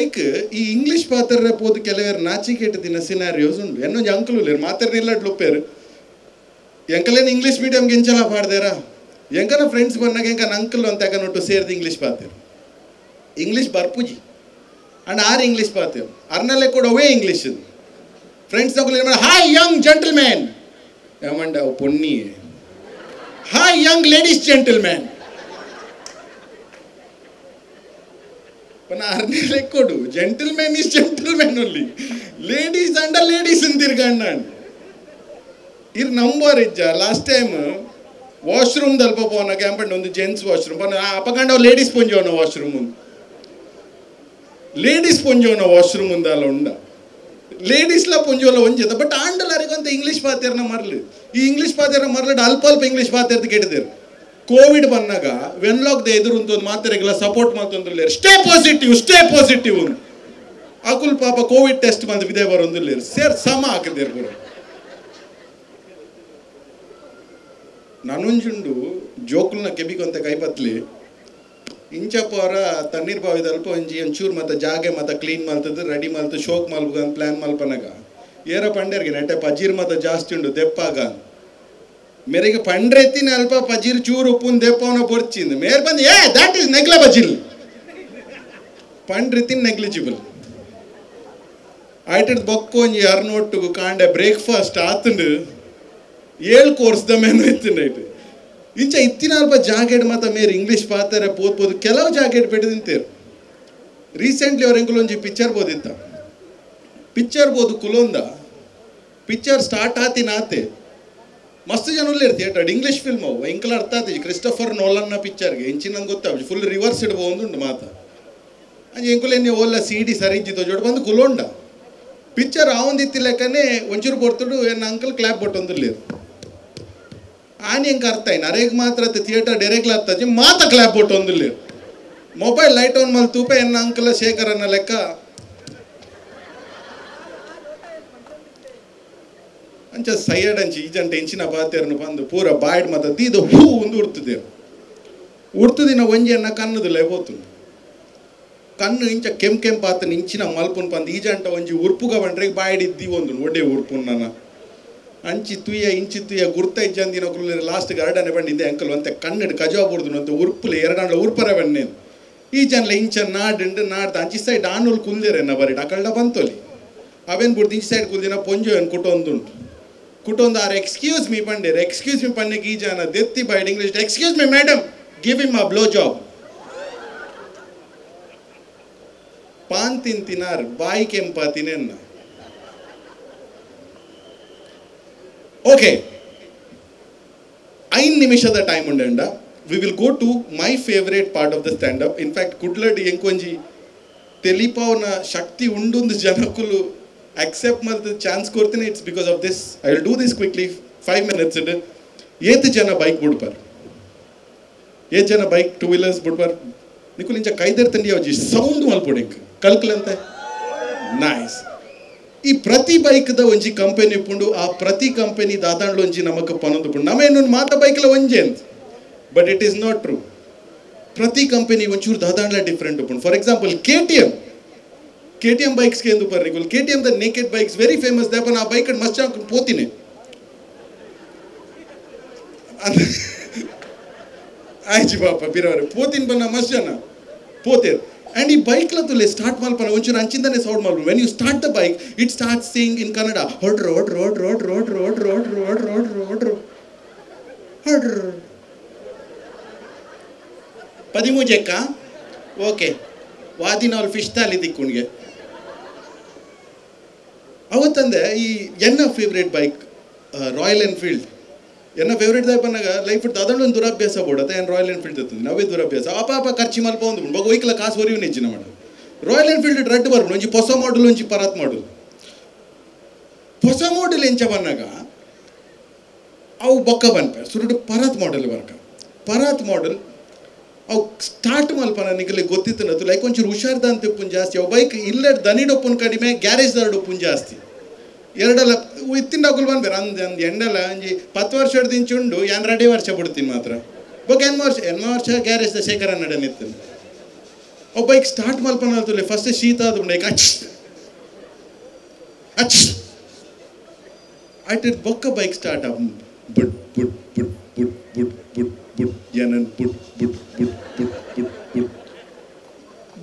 ಐಕ್ ಈ ಇಂಗ್ಲೀಷ್ ಪಾತ್ರ ಪೋದು ಕೆಲವರು ನಾಚಿಕೆಟ್ಟು ದಿನ ಸಿನಾರಿಯೋಸ್ ಉಂಡು ಎನ್ನೊಂಜಿ ಅಂಕಲ್ ಉಲ್ಲೇರು ಮಾತಾಡ್ನಿಲ್ಲ ಲುಪ್ಪೇರು ಎಂಕಲೇನು ಇಂಗ್ಲೀಷ್ ಮೀಡಿಯಮ್ಗೆ ಎಂಚಲ ಪಾಡ್ದೇರಾ ಎಂಕನ ಫ್ರೆಂಡ್ಸ್ ಬಂದಾಗ ಎಂಕನ ಅಂಕಲ್ ಅಂತ ಯಾಕನೊಟ್ಟು ಸೇರಿದ ಇಂಗ್ಲೀಷ್ ಪಾತೇರು ಇಂಗ್ಲೀಷ್ ಬರ್ಪುಜಿ and R English ಪಾತೇರು ಅರ್ನಲ್ಲೇ ಕೂಡ ಅವೇ English friends Nakul hi Young gentleman ಏಮಂಡ ಅವು ಪೊನ್ನಿ hi Young ladies gentleman ಅರ್ನಲ್ಲೇ ಕೊಡು gentleman is gentleman only ladies and ladies ಅಂತಿರ್ಗಣ್ಣ ಇರ್ ನಂಬರ್ ಇಜ್ಜ last time washroom ದಲ್ಪ ಪೋನ ಕ್ಯಾಂಪಂಡ್ ಒಂದು ಜೆಂಟ್ಸ್ ವಾಶ್ರೂಮ್ ಪನ್ನ ಅಪಕಂಡ ಲೇಡೀಸ್ ಪೊಂಜೋನ ವಾಶ್ರೂಮ್ ಲೇಡೀಸ್ ಪೊಂಜೋನ ವಾಶ್ರೂಮ್ ఉందాಲ ಉಂಡ ಲೇಡೀಸ್ಲ ಪೊಂಜೋಲ ಒಂಜೆದ ಬಟ್ ಆಂಡಲಾರಿಗಂತ ಇಂಗ್ಲೀಷ್ ಪಾತೇರ್ನ ಮರ್ಲಿ ಈ ಇಂಗ್ಲೀಷ್ ಪಾತೇರ್ನ ಮರ್ಲಿಡ್ ಅಲ್ಪ ಅಲ್ಪ ಇಂಗ್ಲೀಷ್ ಪಾತೇರ್ದು ಕೆಟ್ಟದೇರು ಕೋವಿಡ್ ಬಂದಾಗ ವೆನ್ಲಾಕ್ the ಎದುರು ಅಂತ ಒಂದು ಮಾತೆರೆಗೆಲ್ಲ support ಮಾಡ್ತಂದ್ರೆ stay positive stay positive ಅಕುಲ್ ಪಾಪ ಕೋವಿಡ್ ಟೆಸ್ಟ್ ಬಂದು ಬಿದೆ ಬರೋದಿಲ್ಲ ಸೇರ್ ಸಮ ಹಾಕಿದ್ದೇರು ಗುರು. ನಾನೊಂಜುಂಡು ಜೋಕುಲ್ನ ಕೆಬಿಕೊಂತ ಕೈಪತ್ಲಿ ಇಂಚಪ್ಪ ಅವರ ತಣ್ಣೀರ್ ಬಾವಿದಲ್ಪ ಒಂಜಿ ಒಂಚೂರು ಮತ್ತು ಜಾಗೆ ಮತ್ತು ಕ್ಲೀನ್ ಮಲ್ತದ್ದು ರೆಡಿ ಮಲ್ತು ಶೋಕ್ ಮಲ್ಪು ಅಂತ ಪ್ಲ್ಯಾನ್ ಮಲ್ಪನಾಗ ಏರ ಪಂಡೇರ್ಗೆ ನೆಟ್ಟೆ ಪಜೀರ್ ಮತ್ತು ಜಾಸ್ತಿ ಉಂಡು ದೆಪ್ಪಾಗ ಮೇರೆಗೆ ಪಂಡ್ರೆತ್ತಿನ ಅಲ್ಪ ಪಜೀರ್ ಚೂರು ಉಪ್ಪುನ್ ದೆಪ್ಪವನ ಬೊರ್ಚಿಂದು ಮೇರ್ ಬಂದು ಏ that is ನೆಗ್ಲ ಬಜಿಲ್ ಪಂಡ್ರೆತ್ತಿನ ನೆಗ್ಲಿಜಿಬಲ್ ಆಯ್ಟದ್ ಬೊಕ್ಕ ಒಂಜಿ ಅರ್ನೊಟ್ಟುಗು ಕಾಂಡೆ ಬ್ರೇಕ್ಫಾಸ್ಟ್ ಆತಂಡು ಏಳು ಕೋರ್ಸ್ದ ಮೇನು ಇತ್ತು ನೈಟ್ ಇಂಚ ಇತ್ತಿನ ಅಲ್ಪ ಜಾಕೆಟ್ ಮಾತ ಮೇರ್ ಇಂಗ್ಲೀಷ್ ಪಾತಾರೆ ಪೋದ್ ಕೆಲವು ಜಾಕೆಟ್ ಪೆಟ್ಟು ತಿಂತೇರು. ರೀಸೆಂಟ್ಲಿ ಅವ್ರ ಎಂಕುಲ್ ಒಂಜಿ ಪಿಕ್ಚರ್ ಬೋದಿತ್ತ ಪಿಕ್ಚರ್ ಬೋದು ಕುಲೊಂದ ಪಿಕ್ಚರ್ ಸ್ಟಾರ್ಟ್ ಆತಿನ ಆತೆ ಮಸ್ತ್ ಜನ ಉಲ್ಲೇರು theatre English film ಅವು ಎಂಕಲ್ ಅರ್ಥ ಆತಿ ಕ್ರಿಸ್ಟಫರ್ ನೋಲನ್ನ ಪಿಕ್ಚರ್ಗೆ ಇಂಚಿನ ನಂಗೆ ಗೊತ್ತಾಗ ಫುಲ್ ರಿವರ್ಸ್ ಇಡ್ಬೋದು ಮಾತ ಅಂಚೆ ಎಂಕುಲೇನೆ ಓಲ್ಲ ಸಿ ಡಿ ಸರಿಂಜಿತೋ ಜೋಡು ಬಂದು ಕುಲೊಂಡ ಪಿಕ್ಚರ್ ಆವಂದಿತ್ತಿ ಲೆಕ್ಕನೆ ಒಂಚೂರು ಬರ್ತುಡು ಎನ್ನ ಅಂಕಲ್ ಕ್ಲಾಪ್ ಬಟ್ಟೊಂದುಲ್ಲೇರು ಆನಿ ಎಂಕ ಅರ್ಥ ಆಯ್ನ ಅರೇಗ್ ಮಾತ್ರ ಥಿಯೇಟರ್ ಡೈರೆಕ್ಟ್ ಅರ್ಥ ಮಾತ ಕ್ಲಾಪ್ ಬಟ್ಟೊಂದುಲ್ಲೇರು mobile light on ಮಲ್ ತೂಪ ಎನ್ನ ಅಂಕಲ್ ಶೇಖರನ್ನ ಲೆಕ್ಕ ಅಂಚ ಸೈಯಡ್ ಅಂಚಿ ಈಜಂಟ ಇಂಚಿನ ಪಾತೇರ್ನು ಬಂದು ಪೂರ ಬಾಯ್ಡ್ ಮಾತ ದೀದ ಹೂ ಒಂದು ಉಡ್ತದೇರು ಉಡ್ತದಿನ ಒಂಜಿ ಕಣ್ಣುದಿಲ್ಲ ಬೋತು ಕಣ್ಣು ಇಂಚ ಕೆಂಪು ಕೆಂಪು ಆತನ ಇಂಚಿನ ಮಲ್ಪುನ್ ಪಂದು ಈಜಂಟ ಒಂಜಿ ಉರ್ಪುಗ ಬಂಡ್ರೆ ಬಾಯ್ಡಿದ್ದಿ ಒಂದು ಒಡ್ಡೆ ಉರ್ಪುನ್ ನನ್ನ ಅಂಚಿ ತುಯ್ಯ ಇಂಚಿ ತುಯ್ಯ ಗುರ್ತ ಇಜ್ಜಂದಿನ ಲಾಸ್ಟ್ ಎರಡನೇ ಬಂಡಿದ್ದೆ ಅಂಕಲ್ ಅಂತೆ ಕಣ್ಣು ಕಜಾ ಬುಡ್ದು ಅಂತ ಉರ್ಪುಲೆ ಎರಡಂಡ್ಲ ಉರ್ಪರ ಬಣ್ಣೇನು ಈ ಜನಲ ಇಂಚ ನಾಡುಂಡು ನಾಡ್ದ ಅಂಚಿ ಸೈಡ್ ಆನೂಲ್ ಕುಲ್ದಿರೆನ್ನ ಬರೀ ಅಕಲ್ಡ ಬಂತೊಲಿ ಅವೇನು ಬಿಡ್ದು ಇಂಚಿ ಸೈಡ್ ಕುಲ್ದಿನ ಪೊಂಜೋ ಏನು ಕುಟೊಂದುಂಟು ಕುಟೊಂದು ಆರು ಎಕ್ಸ್ಕ್ಯೂಸ್ ಮೀ ಪಂಡೇರು ಎಕ್ಸ್ಕ್ಯೂಸ್ ಮೀ ಪಣ್ಣೆಗೆ ಈ ಜನ ದೆತ್ತಿ ಬೈಡ್ English excuse me madam give him a blow job PAN ತಿಂತಿನಾರ್ ಬಾಯಿ ಕೆಂಪ ತಿನೆನ್ನ. ಓಕೆ 5 ನಿಮಿಷದ ಟೈಮ್ ಉಂಡ. We will go to my favourite part of the stand up. In fact ಕುಡ್ಲಡ್ ಎಂಕೊಂಜಿ ತೆಲಿಪಾವನ ಶಕ್ತಿ ಉಂಡುಂದು ಜನಕ್ಕುಲು ಅಕ್ಸೆಪ್ಟ್ ಮಲ್ತ ಚಾನ್ಸ್ ಕೊರ್ತೀನಿ. It's because of this. I will do this quickly, 5 minutes. ಏತ್ ಜನ ಬೈಕ್ ಬುಡ್ಪಾರ್? ಏತ್ ಜನ bike 2 wheelers ಬುಡ್ಪಾರ್? ನಿಕುಲು ಇಂಚ ಕೈದೆರ್ ತಂಡಿ ಅವಜಿ ಸೌಂಡ್ ಮಲ್ಪೊಡು ಕಲ್ಕಲಂತೆ. ನೈಸ್. ಈ ಪ್ರತಿ ಬೈಕ್ದ ಒಂಜಿ ಕಂಪೆನಿ ಉಪ್ಪುಂಡು. ಆ ಪ್ರತಿ ಕಂಪೆನಿ ದಾದಾಂಡ್ಲ ಒಂಜಿ ನಮಕ್ ಪನೊಂದು ಉಪ್ಪುಂಡು. ನಮೇನು ಮಾತ ಬೈಕ್ಲ ಒಂಜೆ ಅಂತ, but it is not true. ಪ್ರತಿ ಕಂಪೆನಿ ಒಂಚೂರು ದಾದಾಂಡ್ಲ ಡಿಫ್ರೆಂಟ್ ಉಪ್ಪುಂಡು. For example KTM, KTM ಬೈಕ್ಸ್ಗೆ ಎಂದು ಬರ್ರಿ KTM the naked bikes very famous. ದಾಪನ ಆ ಬೈಕ್ ಮಸ್ತ್ ಪೋತೀನಿ ಆಯ್ತು ಪಾಪ ಬಿರವರು ಪೋತಿನ ಬನ್ನ ಮಸ್ತ್ ಜನ ಪೋತೇರು. ಆ್ಯಂಡ್ ಈ ಬೈಕ್ಲ ತುಲೆ ಸ್ಟಾರ್ಟ್ ಮಲ್ಪನ ಒಂಚೂರು ಅಂಚಿಂದನೇ sound ಮಲ್ಪ. When you start the bike it start sing in Kannada, ಹೊಡ್ road road road road road road road road road road ಹೊಡ್. 13 ಎಕ್ಕ ಓಕೆ ವಾದಿನ ಅವ್ಳು ಫಿಶ್ ತಾಲಿ ದಿಕ್ಕುಣ್ಗೆ ಅವತ್ತಂದೆ. ಈ ಎನ್ನ favourite bike royal Enfield. ಎನ್ನ ಫೇವ್ರೇಟ್ ದಾಯ್ ಬಂದಾಗ ಲೈಫ್ ಅದೊಂದು ದುರಭ್ಯಾಸ ಬೋಡತ್ತೆ. ಏನು ರಾಯಲ್ ಎನ್ಫೀಲ್ಡ್ ಇರ್ತದೆ ನಾವೇ ದುರಭ್ಯಾಸ. ಅಪ ಅಪ ಖರ್ಚು ಮಲ್ಪ ಒಂದು ಬಗ್ ಒಯ್ಕಲ ಕಾಸು ಹೊರಿವು ನೆಜ್ಜಿನ ಮಾಡ. Royal Enfield red ಬರ್ಬೋದು ಒಂಜಿ ಹೊಸ ಮಾಡಲ್ ಒಂಜಿ ಪರಾತ್ ಮಾಡಲ್. ಹೊಸ ಮಾಡಲ್ ಎಂಚ ಬಂದಾಗ ಅವು ಬೊಕ್ಕ ಬನ್ಪೆ ಸುರುಡು ಪರಾತ್ ಮಾಡಲ್ ಬರ್ಕ. ಪರಾತ್ ಮಾಡಲ್ ಅವು ಸ್ಟಾರ್ಟ್ ಮಲ್ಪನ ನಿಗಲಿ ಗೊತ್ತಿತ್ತು ಲೈಕ್ ಒಂಚೂರು ಹುಷಾರ್ದ ಅಂತ ಉಪ್ಪುನ್ ಜಾಸ್ತಿ. ಅವು ಬೈಕ್ ಇಲ್ಲ ದನಿಡೊಪ್ಪುನ್ ಕಡಿಮೆ, ಗ್ಯಾರೇಜ್ ದರಡೊಪ್ಪುನ್ ಜಾಸ್ತಿ. ಎರಡಲ್ಲ ಇತ್ತಿನ ಅಗುಲ್ ಬಂದ್ಬೇರೆ ಅಂದ್ ಅಂದ್ ಎಂಡಲ್ಲ ಅಂಜಿ 10 ವರ್ಷ ದಿಂಚುಂಡು ಯಾನ್ 2 ವರ್ಷ ಬಿಡ್ತೀನಿ ಮಾತ್ರ. ಬೊಕ್ಕ ಎನ್ಮ ವರ್ಷ ಎನ್ಮ ವರ್ಷ ಗ್ಯಾರೇಜ್ ಶೇಖರ ನಡೆ ನಿಂತೀನಿ. ಅವು ಬೈಕ್ ಸ್ಟಾರ್ಟ್ ಮಲ್ಪನ ಅಲ್ತುಲೆ ಫಸ್ಟ್ ಶೀತ ಆದ ಲೈಕ್ ಅಚ್ ಅಚ್ ಅಟ್ ಬೊಕ್ಕ ಬೈಕ್ ಸ್ಟಾರ್ಟ್ ಆಪ್ ಬುಡ್ ಬುಡ್ ಬುಡ್ ಬುಡ್ ಬುಡ್ ಬುಡ್ ಬುಡ್ ಏನನ್ ಬುಡ್ ಬುಡ್ ಬುಡ್ ಬುಡ್ ಬುಡ್ ಬುಡ್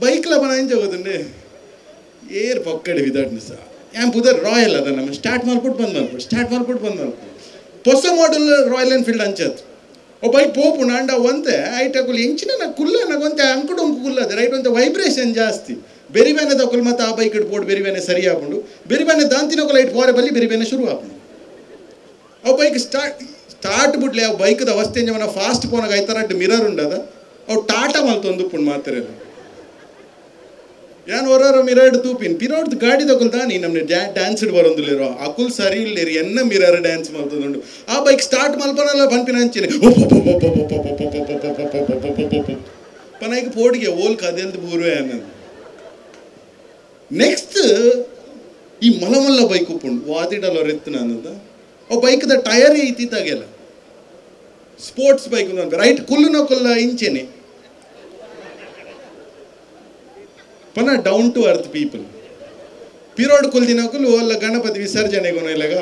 ಬೈಕ್ಲ ಬನ ಎಂಚ ಗೊತ್ತುಂಡೆ ಏರ್ ಪೊಕ್ಕಡೆ ವಿದಾಟ್ ನಿಸ ಯಾನ್ ಪುದರ್ ರಾಯಲ್ ಅದ ನಮ್ಮ ಸ್ಟಾರ್ಟ್ ಮಲ್ಪುಟ್ ಬಂದ್ ಮಲ್ಪು ಸ್ಟಾರ್ಟ್ ಮಲ್ಪುಟ್ ಬಂದ್ ಮಲ್ಪು. ಹೊಸ model royal Enfield ಅಂಚತ್ ಓ ಬೈಕ್ ಪೋಪುಂಡು ಅಂಡ ಒಂತೆ ಐಟ್ ಅಕುಲು ಎಂಚಿನ ಕುಲ್ಲ ಒಂತೆ ಅಂಕುಡು ಅಂಕು ಕುಲ್ಲದೆ ರೈಟ್ ಒಂತೆ ವೈಬ್ರೇಷನ್ ಜಾಸ್ತಿ. ಬೆರಿ ಬೇನೆ ದಕುಲು ಮತ್ತು ಆ ಬೈಕ್ ಪೋಡು ಬೆರಿ ಬೇನೆ ಸರಿ ಆಪುಂಡು. ಬೆರಿ ಬೇನೆ ದಾಂತಿನಕುಲು ಐಟ್ ಪೋರೆ ಬಲ್ಲಿ ಬೆರಿ ಬೇನೆ ಶುರು ಆಪುಂಡು. ಅವು bike start start ಬಿಡ್ಲಿ ಅವು ಬೈಕ್ದ ಅವಸ್ಥೆ ಎಂಜ ಫಾಸ್ಟ್ ಪೋನಾಗ ಐತರ ಮಿರರ್ ಉಂಡದ ಅವು ಟಾಟಾ ಮಲ್ತೊಂದು ಉಪ್ಪುಂಡು ಮಾತ್ರ. ಯಾನ್ ಹೊರ ಮಿರರ್ ತೂಪಿನ್ ಪಿರೋಡ್ ಗಾಡಿ ತಗೊಲ್ ತಾನಿ ನಮ್ನೆ ಡ್ಯಾನ್ಸ್ ಬರೋಂದಿಲ್ಲಿರೋ ಅಕುಲ್ ಸರಿ ಇಲ್ಲೇರಿ ಎನ್ನ ಮಿರರ್ ಡ್ಯಾನ್ಸ್ ಮಲ್ತೊಂದುಂಡು. ಆ ಬೈಕ್ ಸ್ಟಾರ್ಟ್ ಮಲ್ಪನಲ್ಲ ಪನ್ಪಿನ ಅಂಚಿನೆ ಪನಾಯ್ಕ ಪೋಡಿಗೆ ಓಲ್ ಕದೆಲ್ದು ಬೂರುವೆ ಅನ್ನೋದು. ನೆಕ್ಸ್ಟ್ ಈ ಮಲಮಲ್ಲ ಬೈಕ್ ಉಪ್ಪುಂಡು ವಾದಿಡಲ್ಲ ಎತ್ತನ ಅನ್ನದ. ಆ ಬೈಕ್ದ ಟೈರ್ ಐತಿತ್ತಾಗೆಲ್ಲ sports bike right ಕುಲ್ಲುನ ಕುಲ್ಲ ಇಂಚೆನೆ ಪನ down to earth people. ಪಿರೋಡ್ ಕುಲ್ದಿನಕುಲು ಅಲ್ಲ ಗಣಪತಿ ವಿಸರ್ಜನೆಗೋನ ಇಲ್ಲಗ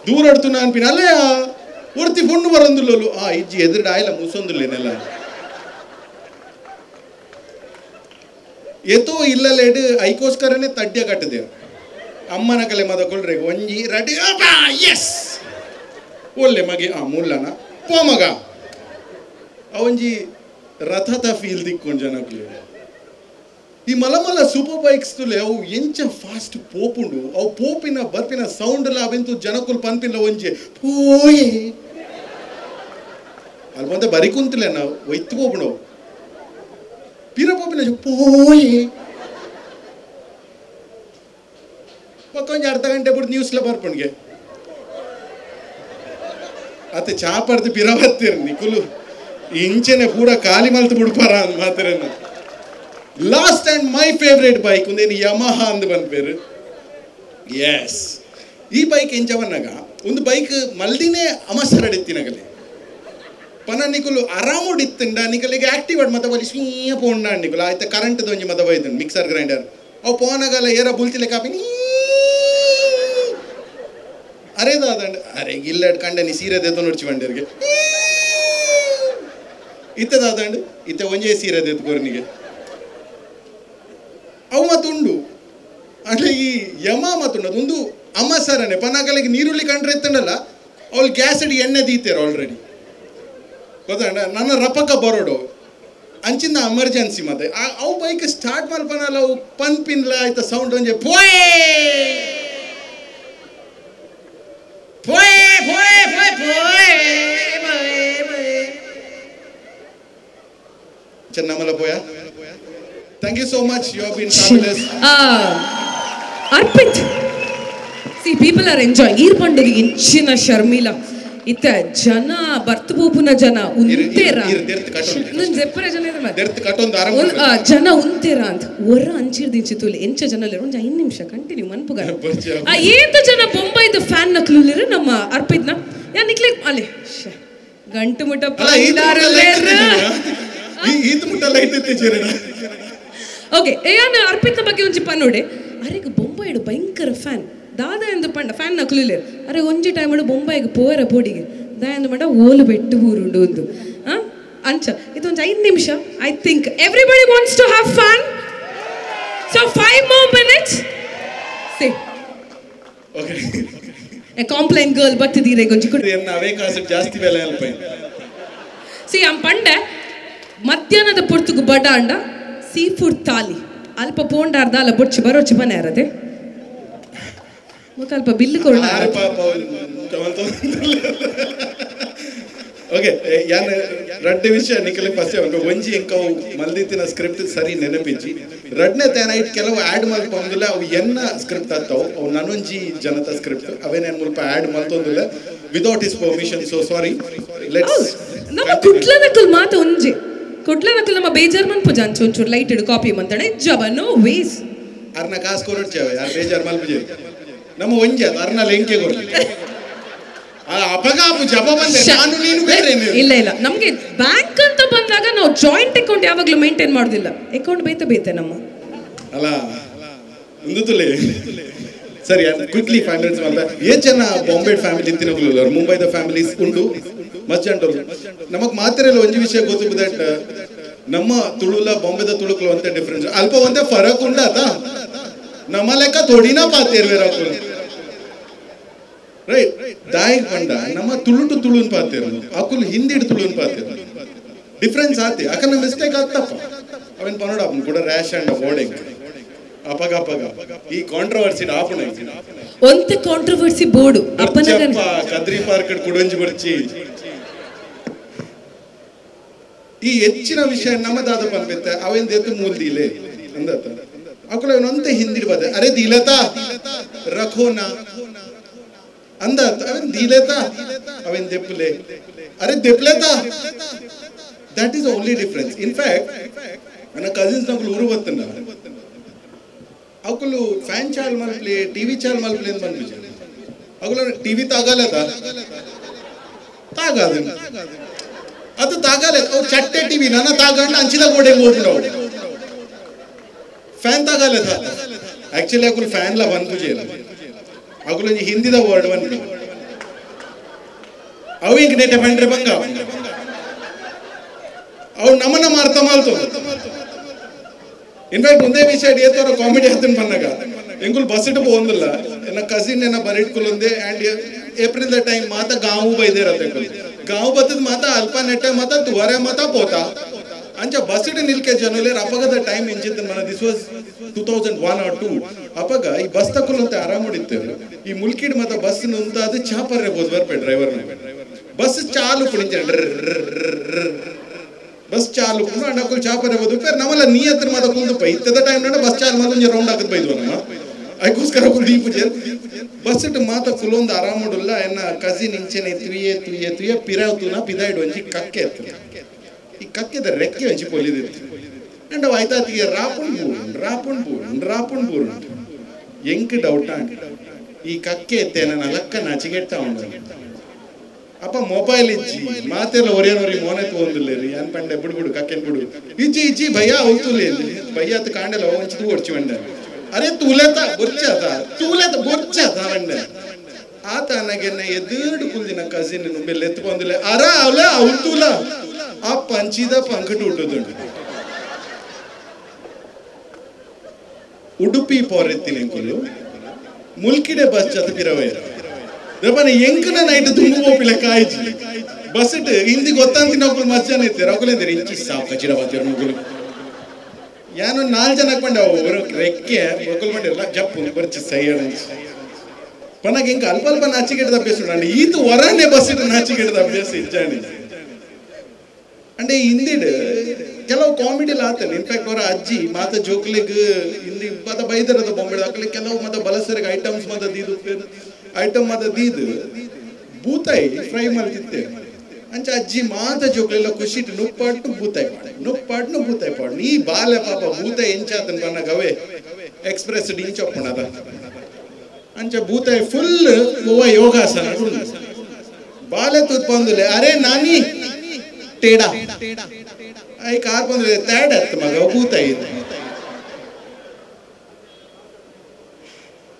ದೂರ ಅಡ್ತು ಅನ್ಪಿನ ಅಲ್ಲೇ ಒರ್ತಿ ಪೊಣ್ಣು ಬರೋಂದುಲ್ಲೋಲು ಆ ಇಜ್ಜಿ ಎದುರು ಆಯ್ಲ ಮುಸೊಂದುಲ್ಲೇನೆಲ್ಲ ಏತೋ ಇಲ್ಲಲೇಡು ಐಕೋಸ್ಕರನೇ ತಡ್ಯ ಕಟ್ಟದೆ ಅಮ್ಮನ ಕಲೆ ಮದ ಕೊಳ್ರೆ ಒಂಜಿ ರೆಡಿ ಎಸ್ ಒಳ್ಳೆ ಮಗೆ ಆ ಮುಲ್ಲನ ಪೋ ಮಗ ಅವಂಜಿ ರಥದ ಫೀಲ್ ದಿಕ್ಕೊಂಡು ಜನಕ್ಲೆ. ಈ ಮಲಮಲ ಸೂಪರ್ ಬೈಕ್ಸ್ ತುಲೆ ಅವು ಎಂಚ ಫಾಸ್ಟ್ ಪೋಪುಂಡು. ಅವು ಪೋಪಿನ ಬರ್ಪಿನ ಸೌಂಡ್ ಎಲ್ಲ ಅವೆಂತು ಜನಕುಲ್ ಪನ್ಪಿನ ಒಂಜೆ ಪೋಯೆ ಅಲ್ಲಿ ಬಂದ ಬರಿ ಕುಂತಲೆ ನಾವು ಒಯ್ತು ಪೋಪುಂಡು ಪಿರ ಪೋಪಿನ ಪೋಯೆ ಪಕ್ಕೊಂಜಿ ಅರ್ಧ ಗಂಟೆ ಬಿಟ್ಟು ನ್ಯೂಸ್ಲ ಬರ್ಪುಂಡ್ಗೆ ಅತ್ತೆ ಚಾಪರ್ದು ಪಿರ ಬತ್ತೀರಿ ನಿಕುಲು ಇಂಚೆನೆ ಪೂರ ಖಾಲಿ ಮಲ್ತು ಬಿಡ್ಪಾರ ಅಂದ್ ಮಾತ್ರ. Last and my favourite bike ಒಂದೇನು ಯಮಹ ಅಂದ್ ಬಂದ್ಪೇರು. ಎಸ್ ಈ ಬೈಕ್ ಎಂಚ ಬಂದಾಗ ಒಂದು ಬೈಕ್ ಮಲ್ದಿನೇ ಅಮಸರಡಿತ್ತಿನಗಲೆ ಪನ ನಿಕುಲು ಆರಾಮುಡಿತ್ತಂಡ ನಿಕಲಿಗೆ ಆಕ್ಟಿವ್ ಮತ್ತ ಬಲಿ ಸ್ವೀಯ ಪೋಂಡ ನಿಕುಲು ಆಯ್ತ ಕರೆಂಟ್ ಒಂಜಿ ಮತ ಬೈದು ಮಿಕ್ಸರ್ ಗ್ರೈಂಡರ್ ಅವು ಪೋನಗಲ ಏರ ಬುಲ್ತಿಲೆ ಕಾಪಿ ಅರೆ ದಾದಂಡ ಅರೆ ಗಿಲ್ಲಡ್ ಕಂಡ ನೀ ಸೀರೆ ದೇತ ನೋಡ್ಚಿ ಬಂಡೇರಿಗೆ ಇತ್ತೆ ದಾದಂಡು ಇತ್ತೆ ಒಂಜೇ ಸೀರೆ ದೇತ್ ಕೊರ್ನಿಗೆ ಅವು ಮತ್ತುಂಡು ಅಂದ್ರೆ ಈ ಯಮ ಮತ್ತುಂಡು ಅದೊಂದು ಅಮಸರನೆ ಪನಾಗಲಿಗೆ ನೀರುಳ್ಳಿ ಕಂಡ್ರೆ ಎತ್ತಂಡಲ್ಲ ಅವಳು ಗ್ಯಾಸ್ ಅಡಿ ಎಣ್ಣೆ ದೀತೇರು ಆಲ್ರೆಡಿ ಗೊತ್ತಂಡ ನನ್ನ ರಪಕ ಬರೋಡು ಅಂಚಿಂದ ಎಮರ್ಜೆನ್ಸಿ ಮತ್ತೆ ಅವು ಬೈಕ್ ಸ್ಟಾರ್ಟ್ ಮಲ್ಪನಲ್ಲ ಅವು ಪನ್ಪಿನ್ಲ ಆಯ್ತಾ sound ಒಂಜೆ ಪೋಯ್ ಪೋಯ್ ಪೋಯ್ ಪೋಯ್ ಚೆನ್ನಮಲ ಪೋಯ. Thank you so much. You have been fabulous.
Arpit, see people are enjoying. ಈರ್ ಪಂಡರಿ ಇಂಚಿನ ಶರ್ಮಿಲಾ ಇತ್ತ ಜನ ಬರ್ತು ಪೋಪುನ ಜನ ಉಂತೇರ ಜನ ಉಂತೇರ ಅಂತ ಒರ ಅಂಚಿರ್ದಿಂಚಿ ತುಲಿ ಎಂಚ ಜನ ಒಂಜಿ 5 ನಿಮಿಷ ಕಂಟಿನ್ಯೂ ಮನ್ಪುಗ ಆ ಏತ ಜನ ಬೊಂಬೈದ ಫ್ಯಾನ್ ನಕ್ಲುಲಿರು ನಮ್ಮ ಅರ್ಪಿತ್ನ ಯಾ ನಿಕ್ಲೆ ಅಲೆ ಗಂಟು ಮುಟ್ಟ ಓಕೆ ಯಾನ್ ಅರ್ಪಿತ್ನ ಬಗ್ಗೆ ಒಂಜಿ ಪನ್ನೋಡೆ ಅರೆಗ್ ಬೊಂಬೈಡ್ ಭಯಂಕರ ಫ್ಯಾನ್ ದಾದ ಎಂದು ಪಂಡ ಫ್ಯಾನ್ ನಕ್ಲುಲೇರು ಅರೆ ಒಂಜಿ ಟೈಮ್ ಬೊಂಬೈಗೆ ಪೋರ ಪೋಡಿಗೆ ದಾಯಂದು ಪಂಡ ಓಲು ಬೆಟ್ಟು ಊರುಂಡು ಒಂದು ಅಂಚ ಇದೊಂದು 5 ನಿಮಿಷ. I think everybody wants to have fun, so 5 more minutes. See
okay
Complan girl ಬತ್ತಿದೀರೆ ಗೊಂಜಿ ಕುಡಿ
ಅವೇ ಕಾಸು ಜಾಸ್ತಿ ಬೆಲೆ ಅಲ್ಪ.
ಸಿ ಅಂ ಪಂಡೆ ಮಧ್ಯಾಹ್ನದ ಪೊರ್ತುಗು ಬಡಾಂಡ ಸೀ ಫುಡ್ ತಾಲಿ ಅಲ್ಪ ಪೋಂಡಾರ್ದ ಅಲ್ಲ ಬೊಚ್ಚು ಬರೋಚ್ಚು ಬನೆ ಅರದೆ ಅಲ್ಪ ಬಿಲ್ಲು ಕೊಡ.
ಓಕೆ ಯಾನ್ ರಡ್ಡೆ ವಿಷಯ ನಿಕಲೆ ಫಸ್ಟ್ ಒಂಜಿ ಎಂಕವು ಮಲ್ದಿತ್ತಿನ ಸ್ಕ್ರಿಪ್ಟ್ ಸರಿ ನೆನಪಿಜ್ಜಿ. ರಡ್ನೆ ತೇನ it ಕೆಲವು ಆ್ಯಡ್ ಮಲ್ಪೊಂದಿಲ್ಲ ಅವು ಎನ್ನ ಸ್ಕ್ರಿಪ್ಟ್ ಆಗ್ತಾವು ಅವು ನನೊಂಜಿ ಜನತಾ ಸ್ಕ್ರಿಪ್ಟ್ ಅವೇನೇನು ಮುಲ್ಪ add ಮಲ್ತೊಂದಿಲ್ಲ without his permission, so sorry. Let's
ನಮ್ಮ ಕುಡ್ಲನಕಲ್ ಮಾತು ಒಂಜಿ ಕುಡ್ಲನಕಲ್ ನಮ್ಮ ಬೇಜಾರ್ ಮನ್ಪು ಜಾಂಚು ಒಂಚೂರು ಲೈಟ್ ಇಡು ಕಾಪಿ ಮಂತಣೆ ಜಬ ನೋ ವೇಸ್
ಅರ್ನ ಕಾಸು ಕೊರಡ್ಚೇವೆ ಯಾರು ಬೇಜಾರ್ ಮಲ್ಪುಜೆ ನಮ್ಮ ಒಂಜಿ ಅದು ಅರ್ನ ಲೆಂಕೆ ಕೊಡ್ಲಿ
ಇಲ್ಲ ಇಲ್ಲ ನಮಗೆ ಬ್ಯಾಂಕ್ ಅಂತ ಬಂದಾಗ ನಾವು ಜಾಯಿಂಟ್ ಅಕೌಂಟ್ ಯಾವಾಗಲೂ ಮೇಂಟೈನ್ ಮಾಡೋದಿಲ್ಲ. ಅಕೌಂಟ್ ಬೇತೆ ಬೇತೆ ನಮ್ಮ
ಅಲ್ಲ ಒಂದು ಸರಿ ಕ್ವಿಕ್ಲಿ 5 ಮಿನಿಟ್ಸ್ ಮಾತ್ರ. ಏ ಜನ ಬಾಂಬೆ ಫ್ಯಾಮಿಲಿ ಇತ್ತಿನ ಮುಂಬೈದ ಫ್ಯಾಮಿಲೀಸ್ ಉಂಡು ಮಸ್ತ್ ಜನ ನಮಗ್ ಮಾತ್ರ ಒಂಜಿ ವಿಷಯ ಗೊತ್ತು that ನಮ್ಮ ತುಳುಲ ಬಾಂಬೆದ ತುಳುಕ್ಲು ಅಂತ ಡಿಫ್ರೆನ್ಸ್ ಅಲ್ಪ ಒಂದೇ ಫರಕ್ ಉಂಡಾತ ನಮ್ಮ ಲೆಕ್ಕ ತೊಡಿನ ಪಾತೇರ್ವೇರ ರೈಟ್ ದಾಯಿಗ್ ಪಂಡ ನಮ್ಮ ತುಳುಟು ತುಳುನ್ ಪಾತೇರು ಅಕುಲು ಹಿಂದಿಡ್ ತುಳುನ್ ಪಾತೇರು ಡಿಫ್ರೆನ್ಸ್ ಆತಿ ಅಕನ ಮಿಸ್ಟೇಕ್ ಆತಪ್ಪ ಅವೇನ್ ಪನೋಡ ಅಪ್ಪನ ಕೂಡ ರ್ಯಾಶ್ ಅಂಡ್ ಓಡೆಂಗ್ ಅಪಗ ಅಪಗ ಈ ಕಾಂಟ್ರವರ್ಸಿ ಆಪುಣ
ಒಂತೆ ಕಾಂಟ್ರವರ್ಸಿ ಬೋರ್ಡು ಅಪ್ಪನ
ಕದ್ರಿ ಪಾರ್ಕ್ ಕುಡಂಜಿ ಬರ್ಚಿ ಈ ಹೆಚ್ಚಿನ ವಿಷಯ ನಮ್ಮದಾದ ಪನ್ಪೆತ್ತ ಅವೇನ್ ದೇತು ಮೂಲ್ದಿಲೆ ಅಂದತ್ತ ಅಕುಲ ಅವನಂತೆ ಹಿಂದಿಡ್ ಬಾದೆ ಅರೆ ದಿಲತಾ ರಖೋನಾ ಅಂದ ಅವೇನ್ ದಿಲೇತಾ ಅವೇನ್ ದೆಪ್ಪಲೆ ಅರೆ ದೆಪ್ಲೇತಾ. That is only difference. In fact ನನ್ನ ಕಸಿನ್ಸ್ ನಕುಲು ಊರು ಬತ್ತನ್ನ ಅಕುಲು ಫ್ಯಾನ್ ಚಾಲ್ ಮಲ್ಪ್ಲೆ ಟಿವಿ ಚಾಲ್ ಮಲ್ಪ್ಲೆ ಅಂತ ಬಂದ್ಬಿಜ ಅಕುಲು ಟಿವಿ ತಾಗಲದ ತಾಗಾದ ಅದು ತಾಗಲೆ ಅವು ಚಟ್ಟೆ ಟಿವಿ ನನ್ನ ತಾಗಂಡ ಅಂಚಿದ ಗೋಡೆ ಹೋಗ್ಬಿಡವು ಫ್ಯಾನ್ ತಾಗಲೆ ಆಕ್ಚುಲಿ ಅಕುಲು ಫ್ಯಾನ್ ಲ ಬಂದ್ಪುಜೆ ಅಕುಲು ಹಿಂದಿದ ವರ್ಡ್ ಬಂದ್ಬಿಡು ಅವು ಇಂಕ ನೆಟ್ಟೆ ಬಂಡ್ರೆ ಬಂಗ ಅವು ನಮ್ಮನ್ನ ಅರ್ಥ ಮಾಡ್ತು. ಇನ್ಫ್ಯಾಕ್ಟ್ ಒಂದೇ ವಿಷಯ ಏತೋರ ಕಾಮಿಡಿ ಆತನ ಬಂದಾಗ ಎಂಕುಲು ಬಸ್ ಇಟ್ಟು ಹೋಗಂದಿಲ್ಲ ಎನ್ನ ಕಸಿನ್ ಎನ್ನ ಬರಿಟ್ಕೊಲೊಂದೆ and April the time ಮಾತ ಗಾವು ಬೈದೇರತ್ತೆ ಗಾವು ಬತ್ತದ ಮಾತ ಅಲ್ಪ ನೆಟ್ಟೆ ಮಾತ ತುವರೆ ಮಾತ ಪೋತ ಅಂಚ ಬಸ್ ಇಟ್ಟು ನಿಲ್ಕೆ ಜನಲೇ ಅಪಗದ ಟೈಮ್ ಎಂಚಿತ್ತ ಮನ this was 2001 or 2 ಅಪಗ ಈ ಬಸ್ ತಕೊಲಂತೆ ಆರಾಮ ಹೊಡಿತೇವೆ ಈ ಮುಲ್ಕಿಡ್ ಮಾತ ಬಸ್ ಅಂತ ಅದು ಚಾಪರ್ರೆ ಬೋದು ಬರ್ಪೆ ಡ್ರೈವರ್ ಬಸ್ ಚಾಲು ಪುಣಿಂಚ ಬಸ್ ಚಾಲು ಅಂಡ್ ಅಕುಲು ಚಾಪರೆ ಬೋದು ಪೇರ್ ನಮ್ಮಲ್ಲ ನೀ ಹತ್ರ ಮಾತ ಕುಂದು ಪೈ ಇತ್ತದ ಟೈಮ್ ನಡ ಬಸ್ ಚಾಲು ಮಾತ ಒಂಜಿ ರೌಂಡ್ ಹಾಕದ್ ಬೈದ್ವ ನಮ್ಮ ಅದಕ್ಕೋಸ್ಕರ ಅಕುಲು ದೀಪು ಬಸ್ ಇಟ್ಟು ಮಾತ ಕುಲೊಂದು ಆರಾಮ ಹೊಡುಲ್ಲ ಎನ್ನ ಕಸಿನ್ ಇಂಚೆನೆ ತುಯೆ ತುಯೆ ತುಯೆ ಪಿರಾವ್ತುನ ಪಿದಾಯ್ಡು ಒಂಜಿ ಕಕ್ಕೆ ಎತ್ತು ಈ ಕಕ್ಕೆದ ರೆಕ್ಕೆ ಒಂಜಿ ಪೊಲಿದಿತ್ತು ಅಂಡ್ ಅವು ಆಯ್ತಾತಿಗೆ ರಾಪುಣ್ ಬೂರುಂಡು ರಾಪುಣ್ ಬೂರುಂಡು ರಾಪುಣ್ ಬೂರುಂಡು ಎಂಕ್ ಡೌಟ್ ಅಂಡ್ ಈ ಕಕ್ಕೆ ಎತ್ತೆ ನನ್ನ ಲಕ್ಕ ನಾಚಿಗೆಟ್ಟ ಉಂಡು ಅಪ್ಪ ಮೊಬೈಲ್ ಇಜ್ಜಿ ಮಾತೆಲ್ಲ ಒರಿಯನೋರಿ ಮೋನೆ ತಗೊಂದಿಲ್ಲ ರೀ ಅನ್ ಪಂಡೆ ಬಿಡು ಬಿಡು ಕಕ್ಕೆನ್ ಬಿಡು ಇಜ್ಜಿ ಇಜ್ಜಿ ಭಯ ಅವತುಲಿ ಭಯ ಆತ ಕಾಂಡಲ್ಲ ಒಂಚಿ ತೂ ಒಡ್ಚಿ ಬಂಡೆ ಅರೆ ತೂಲೆತ ಬೊರ್ಚಾತ ತೂಲೆತ ಬೊರ್ಚಾತ ಬಂಡೆ ಆತ ನನಗೆನ್ನ ಎದುರು ಕುಲ್ದಿನ ಕಸಿನ್ ನುಂಬೆಲ್ಲ ಎತ್ಕೊಂಡಿಲ್ಲ ಅರ ಅವಲ ಅವತುಲ ಆ ಪಂಚಿದ ಪಂಕಟು ಹುಟ್ಟುದುಂಡು ಉಡುಪಿ ಪೋರೆತ್ತಿನ ಕುಲು ಮುಲ್ಕಿಡೆ ಬಸ್ ಜತ ಪಿರವೈರ ದಪ್ಪನ ಎಂಕನ ನೈಟ್ ತುಂಬ ಹೋಪಿಲ್ಲ ಕಾಯ್ಜಿ ಬಸ್ ಇಟ್ಟು ಹಿಂದಿ ಗೊತ್ತಂತ ನೊಬ್ಬರು ಮಸ್ತ್ ಜನ ಇರ್ತಾರೆ ಅಕುಲೇಂದ್ರೆ ಇಂಚಿ ಸಾವು ಕಚಿಡ ಬಾತಿರ ಮಗುಲು ಯಾನು 4 ಜನ ಹಾಕೊಂಡೆ ಅವರು ರೆಕ್ಕೆ ಮಗುಲು ಮಾಡಿರಲ್ಲ ಜಪ್ಪು ಬರ್ಚಿ ಸೈ ಪನಗೆ ಇಂಕ ಅಲ್ಪ ಅಲ್ಪ ನಾಚಿಕೆಟ್ಟದ ಅಭ್ಯಾಸ ಉಂಡು ಈತ ವರನೆ ಬಸ್ ನಾಚಿಕೆಟ್ಟದ ಅಭ್ಯಾಸ ಇಜ್ಜಾಣಿ ಅಂಡೆ ಹಿಂದಿಡ್ ಕೆಲವು ಕಾಮಿಡಿ ಆತಲ್ಲ. ಇನ್ಫ್ಯಾಕ್ಟ್ ಅವರ ಅಜ್ಜಿ ಮಾತ ಜೋಕ್ಲಿಗ್ ಹಿಂದಿ ಮತ ಬೈದರದ ಬಾಂಬೆ ಹಾಕಲಿ ಕೆಲವು ಮತ ಬಲಸರಿಗೆ ಐಟಮ್ಸ್ ಮತ ದೀದು ಐಟಮ್ ಮತ ದೀದು ಬೂತಾಯಿ ಫ್ರೈ ಮಲ್ತಿತ್ತೆ. ಅಂಚ ಅಜ್ಜಿ ಮಾತ ಜೋಕ್ಲೆಲ್ಲ ಖುಷಿಟ್ ನುಪ್ಪಾಟ್ನು ಬೂತಾಯಿ ಪಾಡು ನುಪ್ಪಾಟ್ನು ಬೂತಾಯಿ ಪಾಡು ನೀ ಬಾಲೆ ಪಾಪ ಬೂತಾಯಿ ಎಂಚಾತನ್ ಬಣ್ಣ ಗವೆ ಎಕ್ಸ್ಪ್ರೆಸ್ ಡಿಂಚೊಪ್ಪಣದ ಅಂಚ ಬೂತಾಯಿ ಫುಲ್ ಓವ ಯೋಗಾಸನ ಬಾಲೆ ತುತ್ ಬಂದುಲೆ ಅರೆ ನಾನಿ ಟೇಡಾ I car ಬಂದ್ರೆ ತೇಡ ಅತ್ತ ಮಗ ಬೂತಾಯಿ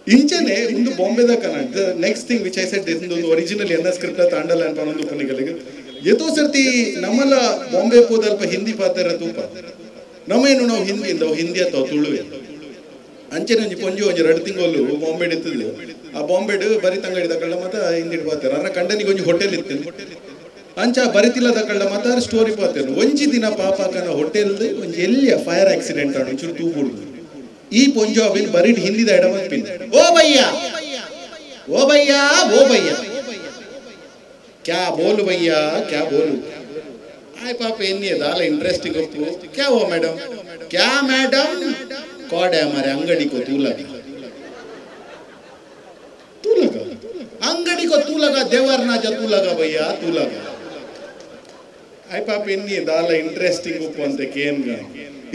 ಇಂಚನೆ ಇಂದು ಬಾಂಬೆದ Kannada the next thing which I said this ಒಂದು ಒರಿಜಿನಲ್ ಎನ್ನ ಸ್ಕ್ರಿಪ್ಟ್ ತಾಂಡಲ್ಲ ಅಂತ ಒಂದು ಪುನಿಗಳಿಗೆ ಎತೋ ಸರ್ತಿ ನಮ್ಮಲ್ಲ ಬಾಂಬೆ ಪೋದಲ್ಪ ಹಿಂದಿ ಪಾತ್ರ ತೂಪ ನಮ್ಮೇನು ನಾವು ಹಿಂದಿ ಹಿಂದಿ ಅಥವಾ ತುಳುವೆ ಅಂಚನೆ ಒಂಜಿ ಪೊಂಜಿ ಒಂಜಿ 2 ತಿಂಗಳು ಬಾಂಬೆ ಇತ್ತದು. ಆ ಬಾಂಬೆಡ್ ಬರಿ ತಂಗಡಿ ತಕಳ್ಳ ಮಾತ ಹಿಂದಿ ಪಾತ್ರ ಅನ್ನ ಕಂಡನಿಗೆ ಒಂಜಿ ಹೋಟೆಲ್ ಇತ್ತು ಅಂಚ ಬರಿತಿಲ್ಲದ ಕಳ್ಳ ಮಾತಾರ ಸ್ಟೋರಿ ಪಾತೇನು. ಒಂಜಿ ದಿನ ಪಾಪಾಕನ ಹೋಟೆಲ್ ಒಂಜಿ ಎಲ್ಲಿಯ ಫೈರ್ ಆಕ್ಸಿಡೆಂಟ್ ಆಣ ಒಂಚೂರು ತೂಬುಡ್ದು ಈ ಪೊಂಜೋ ಅವಿನ್ ಬರಿಟ್ ಹಿಂದಿದ ಎಡಮಲ್ಪಿನ್ ಓ ಭಯ್ಯ ಓ ಭಯ್ಯ ಓ ಭಯ್ಯ ಕ್ಯಾ ಬೋಲು ಭಯ್ಯ ಕ್ಯಾ ಬೋಲು ಆಯ್ ಪಾಪ ಎನ್ನಿ ದಾಲ ಇಂಟ್ರೆಸ್ಟಿಂಗ್ ಒಪ್ಪು ಕ್ಯಾ ಓ ಮೇಡಮ್ ಕ್ಯಾ ಮೇಡಮ್ ಕೋಡೆ ಹಮಾರೆ ಅಂಗಡಿ ಕೋ ತೂ ಲಗ तू लगा अंगड़ी को तू लगा देवर ना जा तू लगा भैया तू लगा I ಪಾಪ ಎನ್ನಿ ದಾಲ ಇಂಟ್ರೆಸ್ಟಿಂಗ್ ಉಪ್ಪು ಅಂತ ಕೇನ್ಗ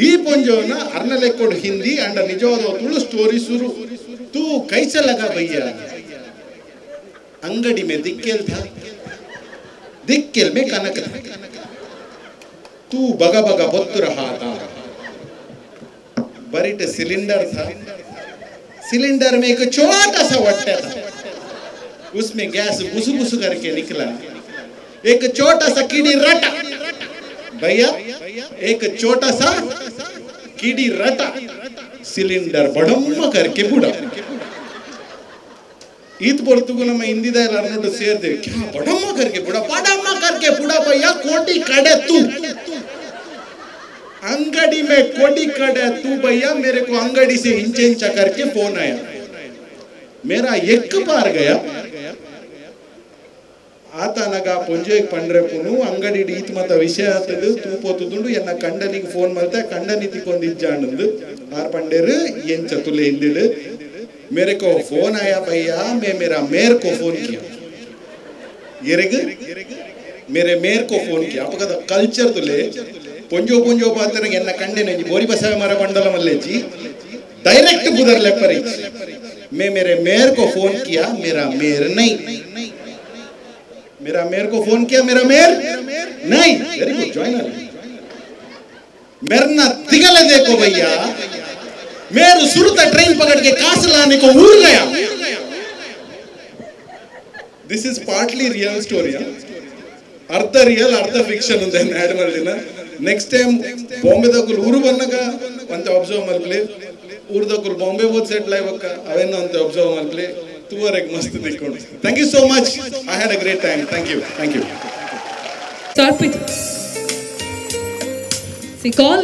ಈ ಪೊಂಜೋನ ಅರ್ನಲೆಕ್ಕೊಡು ಹಿಂದಿ ಅಂಡ ನಿಜವಾದ ತುಳು ಸ್ಟೋರಿ ಶುರು ತೂ ಕೈಸೆ ಲಗ ಭಯ್ಯ ಅಂಗಡಿ ಮೇ ದಿಕ್ಕೆಲ್ ಥಾ ದಿಕ್ಕೆಲ್ ಮೇ ಕನಕ ಥಾ ತೂ ಬಗ ಬಗ ಬೊತ್ತು ರಹಾ ಥಾ ಬರಿಟ್ ಸಿಲಿಂಡರ್ ಥಾ सिलेंडर में एक छोटा सा वट्टा था उसमें गैस बुसु बुसु करके निकला एक छोटा सा कीड़ी रटा भैया एक छोटा सा कीड़ी रटा सिलेंडर बड़म्मा करके बुड़ा ईद बोलतुगु ನಮ್ಮ ಹಿಂದಿದ ಎಲ್ಲರನ್ನೂ ಸೇರ್ದೆ ಕ್ಯಾ ಬಡಮ್ಮ करके बुड़ा बड़म्मा करके बुड़ा भैया कोटी कड़े तू अंगड़ी में कोडी कड़े तू भैया मेरे को अंगड़ी से इंच इंचा करके फोन आया मेरा एक बार गया ಆತನಗ ಪೊಂಜೆಗೆ ಪಂಡ್ರೆ ಪುನು ಅಂಗಡಿ ಈತ್ ಮತ ವಿಷಯ ಆತದು ತೂಪೋತುದುಂಡು ಎನ್ನ ಕಂಡನಿಗೆ ಫೋನ್ ಮಾಡ್ತೆ ಕಂಡನಿ ತಿಕ್ಕೊಂದು ಇಜ್ಜಾಂಡು ಆರ್ ಪಂಡೇರು ಎಂಚ ತುಲೆ ಹಿಂದಿಡು मेरे को फोन आया भैया मैं मेरा मेर को फोन किया ಎರೆಗ್ मेरे मेर को फोन किया ಅಪಗದ ಕಲ್ಚರ್ ತುಲೆ ಪೊಂಜೋ ಪೊಂಜೋ ಪಾತ್ರ ಎನ್ನ ಕಂಡೆನೆ ಬೋರಿ ಬಸವ ಮರ ಬಂಡಲ ಮಲ್ಲೇಜಿ डायरेक्ट बुधर ले परी मैं मेरे मेयर को फोन किया मेरा मेयर नहीं मेरा मेयर को फोन किया मेरा मेयर नहीं वेरी गुड जॉइन मेरना तिगले देखो भैया मेरे सुरता ट्रेन पकड़ के कास लाने को उड़ गया. This is partly real story, ಅರ್ಧ ರಿಯಲ್ ಅರ್ಧ ಫಿಕ್ಷನ್ ಅಂತ ಆ್ಯಡ್ ಮಾಡಿನ. ನೆಕ್ಸ್ಟ್ ಟೈಮ್ ಬಾಂಬೆದಕ್ಕೂ ಊರು ಬಂದಾಗ ಅಂತ ಅಬ್ಸರ್ವ್ ಮಲ್ಪಲಿ, ಊರ್ದಕ್ಕೂ ಬಾಂಬೆ ಹೋದ್ ಸೆಟ್ಲ್ ಆಯ್ಬಕ್ಕ ಅವೇನೋ ಅಂತ ಅಬ್ಸರ್ವ್ ಮಲ್ಪಲಿ, ತೂವರೆಗೆ ಮಸ್ತ್ ತಿಕ್ಕೊಂಡು. Thank you so much, I had a great time. Thank you, thank you.
See, call